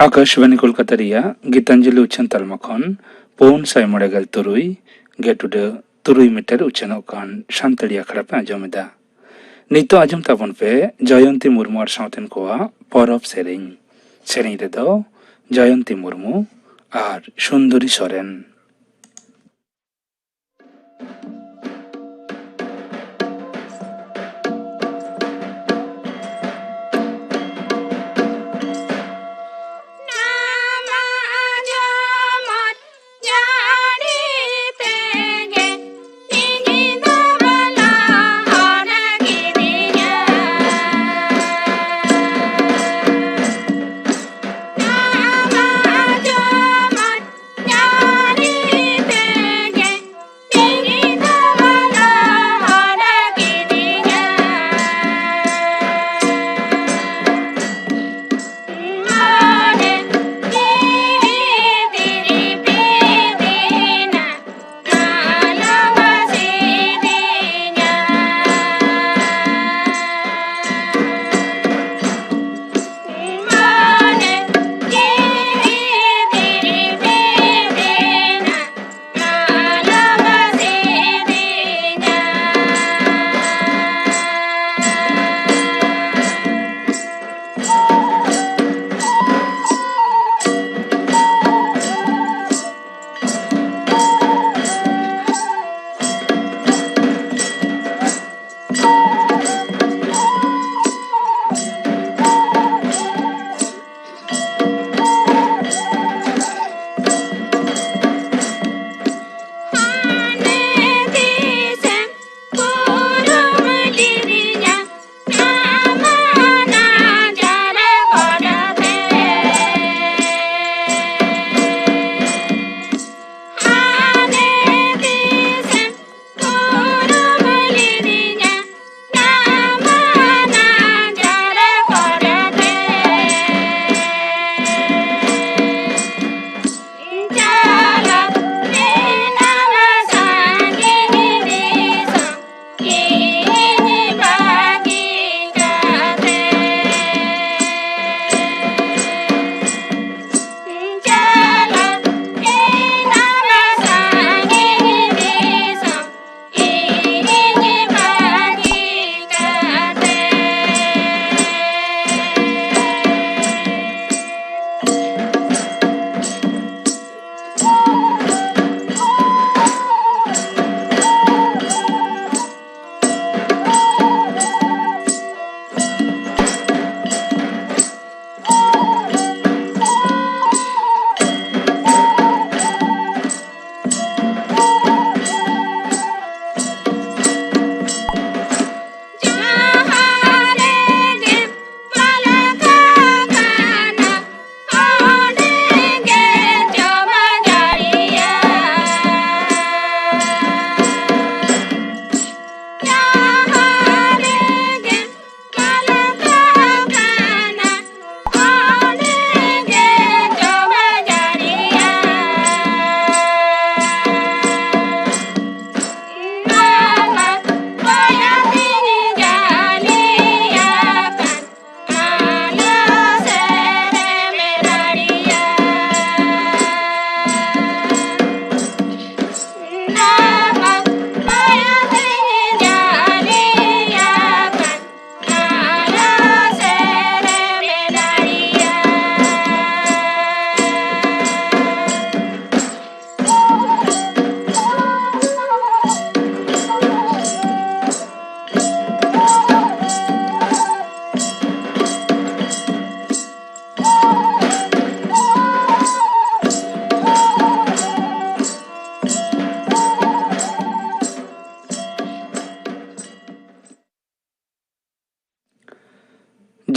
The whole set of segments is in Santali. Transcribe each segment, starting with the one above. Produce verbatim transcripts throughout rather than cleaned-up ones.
ᱟᱠᱟᱥᱵᱟᱱᱤ ᱠᱳᱞᱠᱟᱛᱟ ᱨᱮᱭᱟᱜ ᱜᱤᱛᱟᱧᱡᱚᱞᱤ ᱩᱪᱷᱟᱹᱱ ᱛᱟᱞᱢᱟ ᱠᱷᱚᱱ ᱯᱩᱱ ᱥᱟᱭ ᱢᱚᱬᱮ ᱜᱮᱞ ᱛᱩᱨᱩᱭ ᱜᱮᱴᱩᱰᱟᱹ ᱛᱩᱨᱩᱭ ᱢᱤᱴᱟᱨ ᱩᱪᱷᱟᱹᱱᱚᱜ ᱠᱟᱱ ᱥᱟᱱᱛᱟᱲᱤ ᱟᱠᱷᱲᱟ ᱯᱮ ᱟᱸᱡᱚᱢ ᱮᱫᱟ᱾ ᱱᱤᱛᱚᱜ ᱟᱸᱡᱚᱢ ᱛᱟᱵᱚᱱ ᱯᱮ ᱡᱚᱭᱚᱱᱛᱤ ᱢᱩᱨᱢᱩ ᱟᱨ ᱥᱟᱶᱛᱮᱱ ᱠᱚᱣᱟᱜ ᱯᱚᱨᱚᱵᱽ ᱥᱮᱨᱮᱧ᱾ ᱥᱮᱨᱮᱧ ᱨᱮᱫᱚ ᱡᱚᱭᱚᱱᱛᱤ ᱢᱩᱨᱢᱩ ᱟᱨ ᱥᱩᱱᱫᱚᱨᱤ ᱥᱚᱨᱮᱱ᱾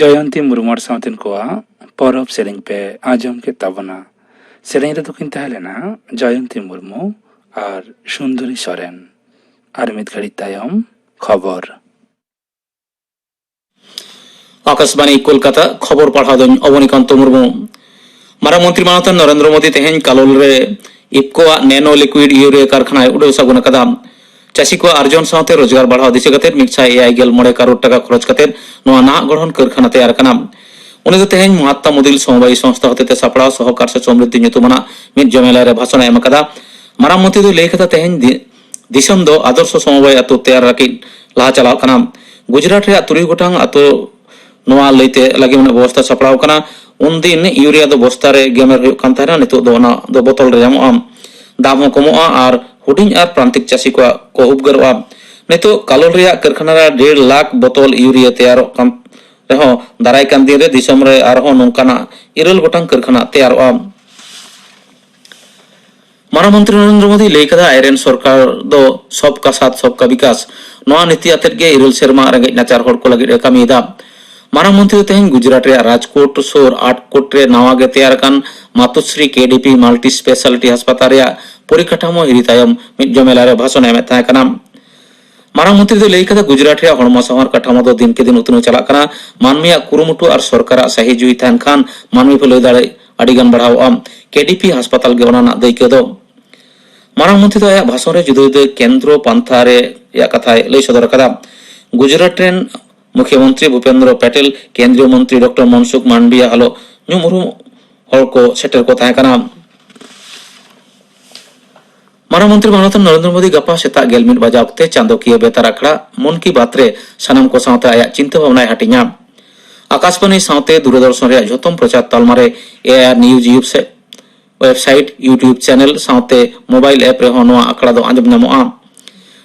ᱡᱚᱭᱚᱱᱛᱤ ᱢᱩᱨᱢᱩ ᱟᱨ ᱥᱟᱶᱛᱮᱱ ᱠᱚᱣᱟᱜ ᱯᱚᱨᱚᱵᱽ ᱥᱮᱨᱮᱧ ᱯᱮ ᱟᱸᱡᱚᱢ ᱠᱮᱫ ᱛᱟᱵᱚᱱᱟ᱾ ᱥᱮᱨᱮᱧ ᱨᱮᱫᱚ ᱠᱤᱱ ᱛᱟᱦᱮᱸ ᱞᱮᱱᱟ ᱡᱚᱭᱚᱱᱛᱤ ᱢᱩᱨᱢᱩ ᱟᱨ ᱥᱩᱱᱫᱚᱨᱤ ᱥᱚᱨᱮᱱ᱾ ᱟᱨ ᱢᱤᱫ ᱜᱷᱟᱹᱲᱤᱡ ᱛᱟᱭᱚᱢ ᱠᱷᱚᱵᱚᱨ᱾ ᱟᱠᱟᱥᱵᱟᱬᱤ ᱠᱳᱞᱠᱟᱛᱟ, ᱠᱷᱚᱵᱚᱨ ᱯᱟᱲᱦᱟᱣ ᱫᱚᱧ ᱚᱵᱚᱱᱤᱠᱟᱱᱛᱚ ᱢᱩᱨᱢᱩ᱾ ᱢᱟᱨᱟᱝ ᱢᱚᱱᱛᱨᱤ ᱢᱟᱱᱚᱛᱟᱱ ᱱᱚᱨᱮᱱᱫᱨᱚ ᱢᱳᱫᱤ ᱛᱮᱦᱮᱧ ᱠᱟᱞᱳᱞ ᱨᱮ ᱤᱯᱠᱳ ᱟᱜ ᱱᱮᱱᱳ ᱞᱤᱠᱩᱭᱤᱰ ᱤᱭᱩᱨᱤᱭᱟ ᱠᱟᱨᱠᱷᱟᱱᱟᱭ ᱩᱰᱟᱹᱣ ᱥᱟᱹᱜᱩᱱ ᱟᱠᱟᱫᱟ᱾ ᱪᱟᱹᱥᱤ ᱠᱚᱣᱟᱜ ᱟᱨᱡᱚᱱ ᱥᱟᱶᱛᱮ ᱨᱳᱡᱽᱜᱟᱨ ᱵᱟᱲᱦᱟᱣ ᱫᱤᱥᱟᱹ ᱠᱟᱛᱮ ᱢᱤᱫ ᱥᱟᱭ ᱮᱭᱟᱭ ᱜᱮᱞ ᱢᱚᱬᱮ ᱠᱟᱨᱳᱲ ᱴᱟᱠᱟ ᱠᱷᱚᱨᱚᱪ ᱠᱟᱛᱮ ᱱᱚᱣᱟ ᱱᱟᱦᱟᱜ ᱜᱚᱲᱦᱚᱱ ᱠᱟᱹᱨᱠᱷᱟᱱᱟ ᱛᱮᱭᱟᱨ ᱟᱠᱟᱱᱟ᱾ ᱩᱱᱤ ᱫᱚ ᱛᱮᱦᱮᱧ ᱢᱚᱦᱟᱛᱢᱟ ᱢᱳᱫᱤᱞ ᱥᱚᱢᱚᱵᱟᱭ ᱥᱚᱝᱥᱛᱷᱟ ᱦᱚᱛᱮᱛᱮ ᱥᱟᱯᱲᱟᱣ ᱥᱚᱦᱚᱠᱟᱨ ᱥᱮ ᱥᱚᱢᱨᱤᱫᱷᱤ ᱧᱩᱛᱩᱢᱟᱱᱟᱜ ᱢᱤᱫ ᱡᱚᱢᱮᱞᱟᱭ ᱨᱮ ᱵᱷᱟᱥᱚᱱ ᱮ ᱮᱢ ᱟᱠᱟᱫᱟ᱾ ᱢᱟᱨᱟᱝ ᱢᱚᱱᱛᱨᱤ ᱫᱚᱭ ᱞᱟᱹᱭ ᱟᱠᱟᱫᱟ, ᱛᱮᱦᱮᱧ ᱫᱤ-, ᱫᱤᱥᱚᱢ ᱫᱚ ᱟᱫᱚᱨᱥᱚ ᱥᱚᱢᱚᱵᱟᱭ ᱟᱛᱳ ᱛᱮᱭᱟᱨ ᱞᱟᱹᱜᱤᱫ ᱞᱟᱦᱟ ᱪᱟᱞᱟᱜ ᱠᱟᱱᱟ᱾ ᱜᱩᱡᱽᱨᱟᱴ ᱨᱮᱭᱟᱜ ᱛᱩᱨᱩᱭ ᱜᱚᱴᱟᱝ ᱟᱛᱳ ᱱᱚᱣᱟ ᱞᱟᱹᱭᱛᱮ ᱞᱟᱹᱜᱤᱫ ᱢᱤᱫ ᱵᱮᱵᱚᱥᱛᱷᱟ ᱥᱟᱯᱲᱟᱣ ᱠᱟᱱᱟ᱾ ᱩᱱᱫᱤᱱ ᱤᱭᱩᱨᱤᱭᱟ ᱫᱚ ᱵᱚᱥᱛᱟ ᱨᱮ ᱜᱮᱢᱮᱨ ᱦᱩᱭᱩᱜ ᱠᱟᱱ ᱛᱟᱦᱮᱱᱟ, ᱱᱤᱛᱚᱜ ᱫᱚ ᱚᱱᱟ ᱫᱚ ᱵᱚᱛᱚᱞ ᱨᱮ ᱧᱟᱢᱚᱜᱼᱟ᱾ ᱫᱟᱢ ᱦᱚᱸ ᱠᱚᱢᱚᱜᱼᱟ ᱟᱨ ᱦᱩᱰᱤᱧ ᱟᱨ ᱯᱨᱟᱱᱛᱤᱠ ᱪᱟᱹᱥᱤ ᱠᱚᱣᱟᱜ ᱠᱚ ᱩᱯᱠᱟᱨᱚᱜᱼᱟ᱾ ᱱᱤᱛᱚᱜ ᱠᱟᱞᱳᱞ ᱨᱮᱭᱟᱜ ᱠᱟᱹᱨᱠᱷᱟᱱᱟ ᱨᱮ ᱰᱮᱲ ᱞᱟᱠᱷ ᱵᱚᱛᱚᱞ ᱤᱭᱩᱨᱤᱭᱟ ᱛᱮᱭᱟᱨᱚᱜ ᱠᱟᱱ ᱨᱮᱦᱚᱸ, ᱫᱟᱨᱟᱭ ᱠᱟᱱ ᱫᱤᱱ ᱨᱮ ᱫᱤᱥᱚᱢ ᱨᱮ ᱟᱨᱦᱚᱸ ᱱᱚᱝᱠᱟᱱᱟᱜ ᱤᱨᱟᱹᱞ ᱜᱚᱴᱟᱝ ᱠᱟᱹᱨᱠᱷᱟᱱᱟ ᱛᱮᱭᱟᱨᱚᱜᱼᱟ᱾ ᱢᱟᱨᱟᱝ ᱢᱚᱱᱛᱨᱤ ᱱᱚᱨᱮᱱᱫᱨᱚ ᱢᱳᱫᱤᱭ ᱞᱟᱹᱭ ᱠᱟᱫᱟ, ᱟᱡᱨᱮᱱ ᱥᱚᱨᱠᱟᱨ ᱫᱚ ᱥᱚᱵᱠᱟ ᱥᱟᱛᱷ ᱥᱚᱵᱠᱟ ᱵᱤᱠᱟᱥ, ᱱᱚᱣᱟ ᱱᱤᱛᱤ ᱟᱛᱮᱫ ᱜᱮ ᱤᱨᱟᱹᱞ ᱥᱮᱨᱢᱟ ᱨᱮᱸᱜᱮᱡ ᱱᱟᱪᱟᱨ ᱦᱚᱲ ᱠᱚ ᱞᱟᱹᱜᱤᱫ ᱮ ᱠᱟᱹᱢᱤᱭᱮᱫᱟ᱾ ᱢᱟᱨᱟᱝ ᱢᱚᱱᱛᱨᱤ ᱫᱚ ᱛᱮᱦᱮᱧ ᱜᱩᱡᱽᱨᱟᱴ ᱨᱮᱭᱟᱜ ᱨᱟᱡᱽᱠᱳᱴ ᱥᱩᱨ ᱟᱴᱠᱳᱴ ᱨᱮ ᱱᱟᱣᱟ ᱜᱮ ᱛᱮᱭᱟᱨ ᱟᱠᱟᱱ ᱢᱟᱛᱩᱥᱨᱤ ᱠᱮ ᱰᱤ ᱯᱤ ᱢᱟᱞᱴᱤ ᱥᱯᱮᱥᱟᱞᱤᱴᱤ ᱦᱟᱥᱯᱟᱛᱟᱞ ᱨᱮᱭᱟᱜ ᱯᱚᱨᱤᱠᱟᱴᱷᱟᱢᱳ ᱦᱤᱨᱤ ᱛᱟᱭᱚᱢ ᱢᱤᱫ ᱡᱚᱢᱮᱞᱟ ᱨᱮ ᱵᱷᱟᱥᱚᱱ ᱮ ᱮᱢᱮᱫ ᱛᱟᱦᱮᱸ ᱠᱟᱱᱟ᱾ ᱢᱟᱨᱟᱝ ᱢᱚᱱᱛᱨᱤ ᱫᱚᱭ ᱞᱟᱹᱭ ᱠᱟᱫᱟ, ᱜᱩᱡᱽᱨᱟᱴ ᱨᱮᱭᱟᱜ ᱦᱚᱲᱢᱚ ᱥᱟᱶᱟᱨ ᱠᱟᱴᱷᱟᱢᱳ ᱫᱚ ᱫᱤᱱ ᱠᱮ ᱫᱤᱱ ᱩᱛᱱᱟᱹᱣ ᱪᱟᱞᱟᱜ ᱠᱟᱱᱟ᱾ ᱢᱟᱹᱱᱢᱤᱭᱟᱜ ᱠᱩᱨᱩᱢᱩᱴᱩ ᱟᱨ ᱥᱚᱨᱠᱟᱨᱟᱜ ᱥᱟᱹᱦᱤ ᱡᱩᱦᱤ ᱛᱟᱦᱮᱱ ᱠᱷᱟᱱ ᱢᱟᱹᱱᱢᱤ ᱵᱷᱟᱹᱞᱟᱹᱭ ᱫᱟᱲᱮ ᱟᱹᱰᱤ ᱜᱟᱱ ᱵᱟᱲᱦᱟᱣᱜᱼᱟ᱾ ᱠᱮ ᱰᱤ ᱯᱤ ᱦᱟᱥᱯᱟᱛᱟᱞ ᱜᱮ ᱚᱱᱟ ᱨᱮᱱᱟᱜ ᱫᱟᱹᱭᱠᱟᱹ ᱫᱚ᱾ ᱢᱟᱨᱟᱝ ᱢᱚᱱᱛᱨᱤ ᱫᱚ ᱟᱭᱟᱜ ᱵᱷᱟᱥᱚᱱ ᱨᱮ ᱡᱩᱫᱟᱹ ᱡᱩᱫᱟᱹ ᱠᱮᱱᱫᱨᱚ ᱯᱟᱱᱛᱷᱟ ᱨᱮᱭᱟᱜ ᱠᱟᱛᱷᱟᱭ ᱞᱟᱹᱭ ᱥᱚᱫᱚᱨ ᱟᱠᱟᱫᱟ᱾ ᱜᱩᱡᱽᱨᱟᱴ ᱨᱮᱱ ᱢᱩᱠᱷᱭᱚᱢᱚᱱᱛᱨᱤ ᱵᱷᱩᱯᱮᱱᱫᱨᱚ ᱯᱮᱴᱮᱞ, ᱠᱮᱱᱫᱨᱤᱭᱚ ᱢᱚᱱᱛᱨᱤ ᱰᱚᱠᱴᱚᱨ ᱢᱚᱱᱥᱩᱠᱷ ᱢᱟᱱᱰᱵᱤᱭᱟ ᱦᱟᱞᱚ ᱧᱩᱢ ᱩᱨᱩᱢ ᱦᱚᱲ ᱠᱚ ᱥᱮᱴᱮᱨ ᱠᱚ ᱛᱟᱦᱮᱸ ᱠᱟᱱᱟ᱾ ᱢᱟᱨᱟᱝ ᱢᱚᱱᱛᱨᱤ ᱢᱟᱱᱚᱛᱟᱱ ᱱᱚᱨᱮᱱᱫᱨᱚ ᱢᱳᱫᱤ ᱜᱟᱯᱟ ᱥᱮᱛᱟᱜ ᱜᱮᱞ ᱢᱤᱫ ᱵᱟᱡᱟᱣ ᱚᱠᱛᱮ ᱪᱟᱸᱫᱚᱠᱤᱭᱟᱹ ᱵᱮᱛᱟᱨ ᱟᱠᱷᱲᱟ ᱢᱚᱱ ᱠᱤ ᱵᱟᱛ ᱨᱮ ᱥᱟᱱᱟᱢ ᱠᱚ ᱥᱟᱶᱛᱮ ᱟᱭᱟᱜ ᱪᱤᱱᱛᱟᱹ ᱵᱷᱟᱵᱽᱱᱟᱭ ᱦᱟᱹᱴᱤᱧᱟ᱾ ᱟᱠᱟᱥᱵᱟᱬᱤ ᱥᱟᱶᱛᱮ ᱫᱩᱨᱚᱫᱚᱨᱥᱚᱱ ᱨᱮᱭᱟᱜ ᱡᱷᱚᱛᱚᱢ ᱯᱨᱚᱪᱟᱨ ᱛᱟᱞᱢᱟ ᱨᱮ, ᱮ ᱟᱭ ᱟᱨ ᱱᱤᱭᱩᱡᱽ ᱭᱩᱵ ᱥᱮ ᱣᱮᱵᱥᱟᱭᱤᱴ, YouTube ᱪᱮᱱᱮᱞ ᱥᱟᱶᱛᱮ ᱢᱳᱵᱟᱭᱤᱞ ᱮᱯ ᱨᱮᱦᱚᱸ ᱱᱚᱣᱟ ᱟᱠᱷᱲᱟ ᱫᱚ ᱟᱸᱡᱚᱢ ᱧᱟᱢᱚᱜᱼᱟ᱾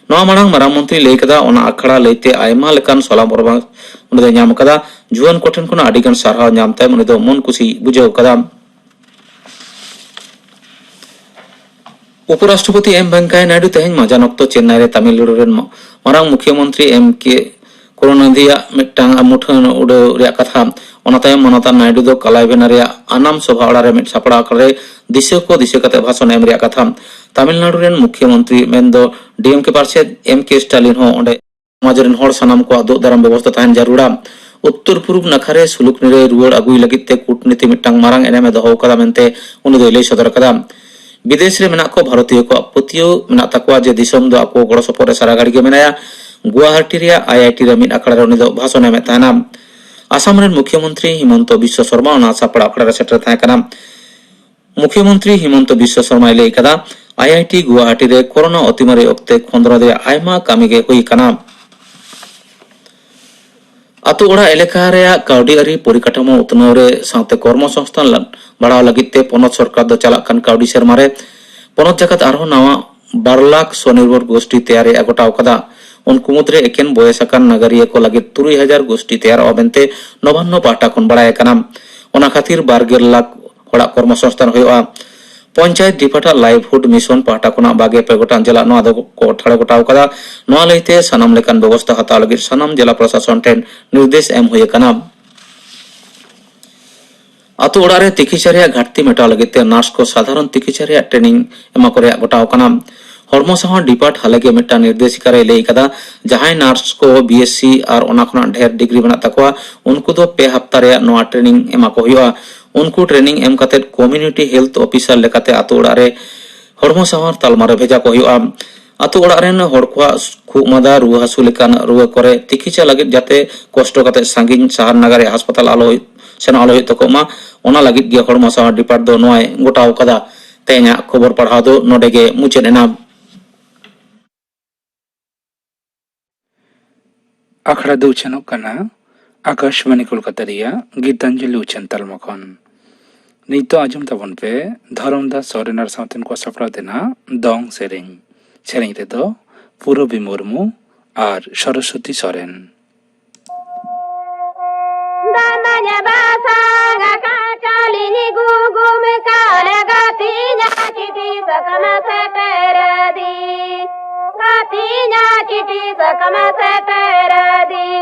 ᱱᱚᱣᱟ ᱢᱟᱲᱟᱝ ᱢᱟᱨᱟᱝ ᱢᱚᱱᱛᱨᱤ ᱞᱟᱹᱭ ᱠᱟᱫᱟ, ᱚᱱᱟ ᱟᱠᱷᱲᱟ ᱞᱟᱹᱭᱛᱮ ᱟᱭᱢᱟ ᱞᱮᱠᱟᱱ ᱥᱟᱞᱟ ᱯᱚᱨᱟᱢᱚᱨᱥᱚ ᱩᱱᱤ ᱫᱚᱭ ᱧᱟᱢ ᱟᱠᱟᱫᱟ᱾ ᱡᱩᱣᱟᱹᱱ ᱠᱚᱴᱷᱮᱱ ᱠᱷᱚᱱ ᱟᱹᱰᱤ ᱜᱟᱱ ᱥᱟᱨᱦᱟᱣ ᱧᱟᱢ ᱛᱟᱭᱚᱢ ᱩᱱᱤ ᱫᱚ ᱢᱚᱱ ᱠᱩᱥᱤ ᱵᱩᱡᱷᱟᱹᱣ ᱟᱠᱟᱫᱟ᱾ ᱩᱯᱚᱨᱟᱥᱴᱨᱚᱯᱚᱛᱤ ᱮᱢ ᱵᱷᱮᱝᱠᱟᱭᱟ ᱱᱟᱭᱰᱩ ᱛᱮᱦᱮᱧ ᱢᱟᱡᱟᱱ ᱚᱠᱛᱚ ᱪᱮᱱᱱᱟᱭ ᱨᱮ ᱛᱟᱢᱤᱞᱱᱟᱲᱩ ᱨᱮᱱ ᱢᱟ-, ᱢᱟᱨᱟᱝ ᱢᱩᱠᱷᱭᱚᱢᱚᱱᱛᱨᱤ ᱮᱢ ᱠᱮ ᱠᱚᱨᱩᱱᱟᱱᱤᱫᱷᱤᱭᱟᱜ ᱢᱤᱫᱴᱟᱝ ᱢᱩᱴᱷᱟᱹᱱ ᱩᱰᱟᱹᱣ ᱨᱮᱭᱟᱜ ᱠᱟᱛᱷᱟ᱾ ᱚᱱᱟ ᱛᱟᱭᱚᱢ ᱢᱟᱱᱚᱛᱟᱱ ᱱᱟᱭᱰᱩ ᱫᱚ ᱠᱟᱞᱟᱭᱵᱮᱱᱟ ᱨᱮᱭᱟᱜ ᱟᱱᱟᱢ ᱥᱚᱵᱷᱟ ᱚᱲᱟᱜ ᱨᱮ ᱢᱤᱫ ᱥᱟᱯᱲᱟᱣ ᱟᱠᱷᱲᱟ ᱨᱮ ᱫᱤᱥᱟᱹ ᱠᱚ ᱫᱤᱥᱟᱹ ᱠᱟᱛᱮ ᱵᱷᱟᱥᱚᱱ ᱮᱢ ᱨᱮᱭᱟᱜ ᱠᱟᱛᱷᱟ᱾ ᱛᱟᱢᱤᱞᱱᱟᱲᱩ ᱨᱮᱱ ᱢᱩᱠᱷᱭᱚᱢᱚᱱᱛᱨᱤ ᱢᱮᱱᱫᱚ ᱰᱤ ᱮᱢ ᱠᱮ ᱯᱟᱨᱥᱮᱫ ᱮᱢ ᱠᱮ ᱥᱴᱟᱞᱤᱱ ᱦᱚᱸ ᱚᱸᱰᱮ ᱥᱚᱢᱟᱡᱽ ᱨᱮᱱ ᱦᱚᱲ ᱥᱟᱱᱟᱢ ᱠᱚᱣᱟᱜ ᱫᱩᱜ ᱫᱟᱨᱟᱢ ᱵᱮᱵᱚᱥᱛᱟ ᱛᱟᱦᱮᱱ ᱡᱟᱹᱨᱩᱲᱟ᱾ ᱩᱛᱛᱚᱨ ᱯᱩᱨᱩᱵ ᱱᱟᱠᱷᱟ ᱨᱮ ᱥᱩᱞᱩᱠ ᱱᱤᱨᱟᱹᱭ ᱨᱩᱣᱟᱹᱲ ᱟᱹᱜᱩᱭ ᱞᱟᱹᱜᱤᱫ ᱛᱮ ᱠᱩᱴᱱᱤᱛᱤ ᱢᱤᱫᱴᱟᱝ ᱢᱟᱨᱟᱝ ᱮᱱᱮᱢ ᱮ ᱫᱚᱦᱚ ᱟᱠᱟᱫᱟ ᱢᱮᱱᱛᱮ ᱩᱱᱤ ᱫᱚᱭ ᱞᱟᱹᱭ ᱥᱚᱫᱚᱨ ᱟᱠᱟᱫᱟ᱾ ᱵᱤᱫᱮᱥ ᱨᱮ ᱢᱮᱱᱟᱜ ᱠᱚ ᱵᱷᱟᱨᱚᱛᱤᱭᱚ ᱠᱚᱣᱟᱜ ᱯᱟᱹᱛᱭᱟᱹᱣ ᱢᱮᱱᱟᱜ ᱛᱟᱠᱚᱣᱟ ᱡᱮ ᱫᱤᱥᱚᱢ ᱫᱚ ᱟᱠᱚ ᱜᱚᱲᱚ ᱥᱚᱯᱚᱦᱚᱫ ᱨᱮ ᱥᱟᱨᱟ ᱜᱷᱟᱹᱲᱤ ᱜᱮ ᱢᱮᱱᱟᱭᱟ᱾ ᱜᱩᱣᱟᱦᱟᱴᱤ ᱨᱮᱭᱟᱜ ᱟᱭ ᱟᱭ ᱴᱤ ᱨᱮ ᱢᱤᱫ ᱟᱠᱷᱲᱟ ᱨᱮ ᱩᱱᱤ ᱫᱚ ᱵᱷᱟᱥᱚᱱ ᱮ ᱮᱢᱮᱫ ᱛᱟᱦᱮᱱᱟ᱾ ᱟᱥᱟᱢ ᱨᱮᱱ ᱢᱩᱠᱷᱭᱚᱢᱚᱱᱛᱨᱤ ᱦᱤᱢᱚᱱᱛᱚ ᱵᱤᱥᱥᱚ ᱥᱚᱨᱢᱟ ᱚᱱᱟ ᱥᱟᱯᱲᱟᱣ ᱟᱠᱷᱲᱟ ᱨᱮ ᱥᱮᱴᱮᱨ ᱛᱟᱦᱮᱸ ᱠᱟᱱᱟ᱾ ᱢᱩᱠᱷᱭᱚᱢᱚᱱᱛᱨᱤ ᱦᱤᱢᱚᱱᱛᱚ ᱵᱤᱥᱥᱚ ᱥᱚᱨᱢᱟᱭ ᱞᱟᱹᱭ ᱠᱟᱫᱟ, ᱟᱭ ᱟᱭ ᱴᱤ ᱜᱩᱣᱟᱦᱟᱴᱤ ᱨᱮ ᱠᱚᱨᱳᱱᱟ ᱚᱛᱤᱢᱟᱨᱤ ᱚᱠᱛᱮ ᱠᱷᱚᱸᱫᱽᱨᱚᱸᱫ ᱨᱮᱭᱟᱜ ᱟᱭᱢᱟ ᱠᱟᱹᱢᱤ ᱜᱮ ᱦᱩᱭ ᱠᱟᱱᱟ᱾ ᱟᱛᱳ ᱚᱲᱟᱜ ᱮᱞᱟᱠᱟ ᱨᱮᱭᱟᱜ ᱠᱟᱹᱣᱰᱤ ᱟᱹᱨᱤ ᱯᱚᱨᱤᱠᱟᱴᱷᱟᱢᱳ ᱩᱛᱱᱟᱹᱣ ᱨᱮ ᱥᱟᱶᱛᱮ ᱠᱚᱨᱢᱚ ᱥᱚᱝᱥᱛᱷᱟᱱ ᱞᱟ-, ᱵᱟᱲᱦᱟᱣ ᱞᱟᱹᱜᱤᱫ ᱛᱮ ᱯᱚᱱᱚᱛ ᱥᱚᱨᱠᱟᱨ ᱫᱚ ᱪᱟᱞᱟᱜ ᱠᱟᱱ ᱠᱟᱹᱣᱰᱤ ᱥᱮᱨᱢᱟ ᱨᱮ ᱯᱚᱱᱚᱛ ᱡᱟᱠᱟᱛ ᱟᱨᱦᱚᱸ ᱱᱟᱣᱟ ᱵᱟᱨ ᱞᱟᱠᱷ ᱥᱚᱱᱤᱨᱵᱷᱚᱨ ᱜᱳᱥᱴᱤ ᱛᱮᱭᱟᱨ ᱨᱮᱭᱟᱜ ᱜᱚᱴᱟᱣ ᱠᱟᱫᱟ᱾ ᱩᱱᱠᱩ ᱢᱩᱫᱽᱨᱮ ᱮᱠᱮᱱ ᱵᱚᱭᱮᱥ ᱟᱠᱟᱱ ᱱᱟᱜᱟᱨᱤᱭᱟᱹ ᱠᱚ ᱞᱟᱹᱜᱤᱫ ᱛᱩᱨᱩᱭ ᱦᱟᱡᱟᱨ ᱜᱳᱥᱴᱤ ᱛᱮᱭᱟᱨᱚᱜᱼᱟ ᱢᱮᱱᱛᱮ ᱱᱚᱵᱟᱱᱱᱚ ᱯᱟᱦᱴᱟ ᱠᱷᱚᱱ ᱵᱟᱲᱟᱭ ᱟᱠᱟᱱᱟ᱾ ᱚᱱᱟ ᱠᱷᱟᱹᱛᱤᱨ ᱵᱟᱨ ᱜᱮᱞ ᱞᱟᱠᱷ ᱦᱚᱲᱟᱜ ᱠᱚᱨᱢᱚ ᱥᱚᱝᱥᱛᱷᱟᱱ ᱦᱩᱭᱩᱜᱼᱟ᱾ ᱯᱚᱧᱪᱟᱭᱮᱛ ᱰᱤᱯᱟᱨᱴ ᱟᱨ ᱞᱟᱭᱤᱵᱷᱦᱩᱰ ᱢᱤᱥᱚᱱ ᱯᱟᱦᱴᱟ ᱠᱷᱚᱱᱟᱜ ᱵᱟᱜᱮ ᱯᱮ ᱜᱚᱴᱟᱝ ᱡᱮᱞᱟ ᱱᱚᱣᱟ ᱫᱚ ᱠᱚ ᱴᱷᱟᱲᱚ ᱜᱚᱴᱟᱣ ᱠᱟᱫᱟ᱾ ᱱᱚᱣᱟ ᱞᱟᱹᱭᱛᱮ ᱥᱟᱱᱟᱢ ᱞᱮᱠᱟᱱ ᱵᱮᱵᱚᱥᱛᱷᱟ ᱦᱟᱛᱟᱣ ᱞᱟᱹᱜᱤᱫ ᱥᱟᱱᱟᱢ ᱡᱮᱞᱟ ᱯᱨᱚᱥᱟᱥᱚᱱ ᱴᱷᱮᱱ ᱱᱤᱨᱫᱮᱥ ᱮᱢ ᱦᱩᱭ ᱟᱠᱟᱱᱟ᱾ ᱟᱛᱳ ᱚᱲᱟᱜ ᱨᱮ ᱛᱤᱠᱤᱪᱷᱟ ᱨᱮᱭᱟᱜ ᱜᱷᱟᱴᱛᱤ ᱢᱮᱴᱟᱣ ᱞᱟᱹᱜᱤᱫ ᱛᱮ ᱱᱟᱨᱥ ᱠᱚ ᱥᱟᱫᱷᱟᱨᱚᱱ ᱛᱤᱠᱤᱪᱷᱟ ᱨᱮᱭᱟᱜ ᱴᱨᱮᱱᱤᱝ ᱮᱢᱟ ᱠᱚ ᱨᱮᱭᱟᱜ ᱜᱚᱴᱟᱣ ᱟᱠᱟᱱᱟ᱾ ᱦᱚᱲᱢᱚ ᱥᱟᱶᱟᱨ ᱰᱤᱯᱟᱨᱴ ᱦᱟᱞᱮᱜᱮ ᱢᱤᱫᱴᱟᱝ ᱱᱤᱨᱫᱮᱥᱤᱠᱟ ᱨᱮᱭ ᱞᱟᱹᱭ ᱟᱠᱟᱫᱟ, ᱡᱟᱦᱟᱸᱭ ᱱᱟᱨᱥ ᱠᱚ ᱵᱤ ᱮᱥ ᱥᱤ ᱟᱨ ᱚᱱᱟ ᱠᱷᱚᱱᱟᱜ ᱰᱷᱮᱨ ᱰᱤᱜᱽᱨᱤ ᱢᱮᱱᱟᱜ ᱛᱟᱠᱚᱣᱟ, ᱩᱱᱠᱩ ᱫᱚ ᱯᱮ ᱦᱟᱯᱛᱟ ᱨᱮᱭᱟᱜ ᱱᱚᱣᱟ ᱴᱨᱮᱱᱤᱝ ᱮᱢᱟ ᱠᱚ ᱦᱩᱭᱩᱜᱼᱟ᱾ ᱩᱱᱠᱩ ᱴᱨᱮᱱᱤᱝ ᱮᱢ ᱠᱟᱛᱮ ᱠᱚᱢᱤᱭᱩᱱᱤᱴᱤ ᱦᱮᱞᱛᱷ ᱚᱯᱷᱤᱥᱟᱨ ᱞᱮᱠᱟᱛᱮ ᱟᱛᱳ ᱚᱲᱟᱜ ᱨᱮ ᱦᱚᱲᱢᱚ ᱥᱟᱶᱟᱨ ᱛᱟᱞᱢᱟ ᱨᱮ ᱵᱷᱮᱡᱟ ᱠᱚ ᱦᱩᱭᱩᱜᱼᱟ᱾ ᱟᱛᱳ ᱚᱲᱟᱜ ᱨᱮᱱ ᱦᱚᱲ ᱠᱚᱣᱟᱜ ᱠᱷᱩᱜ ᱢᱟᱸᱫᱟ, ᱨᱩᱣᱟᱹ ᱦᱟᱹᱥᱩ ᱞᱮᱠᱟᱱ ᱨᱩᱣᱟᱹ ᱠᱚᱨᱮ ᱛᱤᱠᱤᱪᱷᱟ ᱞᱟᱹᱜᱤᱫ ᱡᱟᱛᱮ ᱠᱚᱥᱴᱚ ᱠᱟᱛᱮ ᱥᱟᱺᱜᱤᱧ ᱥᱟᱦᱟᱨ ᱱᱟᱜᱟᱨ ᱨᱮᱭᱟᱜ ᱦᱟᱥᱯᱟᱛᱟᱞ ᱟᱞᱚ ᱦᱩᱭᱩᱜ, ᱥᱮᱱᱚᱜ ᱟᱞᱚ ᱦᱩᱭᱩᱜ ᱛᱟᱠᱚ ᱢᱟ, ᱚᱱᱟ ᱞᱟᱹᱜᱤᱫ ᱜᱮ ᱦᱚᱲᱢᱚ ᱥᱟᱶᱟᱨ ᱰᱤᱯᱟᱨᱴ ᱫᱚ ᱱᱚᱣᱟᱭ ᱜᱚᱴᱟᱣ ᱟᱠᱟᱫᱟ᱾ ᱛᱮᱦᱮᱧᱟᱜ ᱠᱷᱚᱵᱚᱨ ᱯᱟᱲᱦᱟᱣ ᱫᱚ ᱱᱚᱰᱮ ᱜᱮ ᱢᱩᱪᱟᱹᱫ ᱮᱱᱟ᱾ ᱟᱠᱷᱲᱟ ᱫᱚ ᱩᱪᱷᱟᱹᱱᱚᱜ ᱠᱟᱱᱟ ᱟᱠᱟᱥᱵᱟᱱᱤ ᱠᱳᱞᱠᱟᱛᱟ ᱨᱮᱭᱟᱜ ᱜᱤᱛᱟᱧᱡᱚᱞᱤ ᱩᱪᱷᱟᱹᱱ ᱛᱟᱞᱢᱟ ᱠᱷᱚᱱ᱾ ᱱᱤᱛᱚᱜ ᱟᱸᱡᱚᱢ ᱛᱟᱵᱚᱱ ᱯᱮ ᱫᱷᱚᱨᱚᱢ ᱫᱟᱥ ᱥᱚᱨᱮᱱ ᱟᱨ ᱥᱟᱶᱛᱮᱱ ᱠᱚ ᱥᱟᱯᱲᱟᱣ ᱛᱮᱱᱟᱜ ᱫᱚᱝ ᱥᱮᱨᱮᱧ᱾ ᱥᱮᱨᱮᱧ ᱨᱮᱫᱚ ᱯᱩᱨᱚᱵᱤ ᱢᱩᱨᱢᱩ ᱟᱨ ᱥᱚᱨᱚᱥᱚᱛᱤ ᱥᱚᱨᱮᱱ᱾ ᱫᱟᱱᱟᱧ ᱵᱟᱥᱟᱝ ᱟᱠᱟᱫ ᱪᱟᱹᱞᱤᱧ ᱜᱩᱜᱩᱢ ᱠᱟᱱ ᱜᱟᱛᱮᱧᱟ ᱪᱤᱴᱷᱤ ᱥᱟᱠᱟᱢ ᱥᱮᱴᱮᱨ ᱟᱹᱫᱤᱧ᱾ ᱜᱟᱛᱮᱧᱟ ᱪᱤᱴᱷᱤ ᱥᱟᱠᱟᱢ ᱥᱮᱴᱮᱨ ᱟᱹᱫᱤᱧ᱾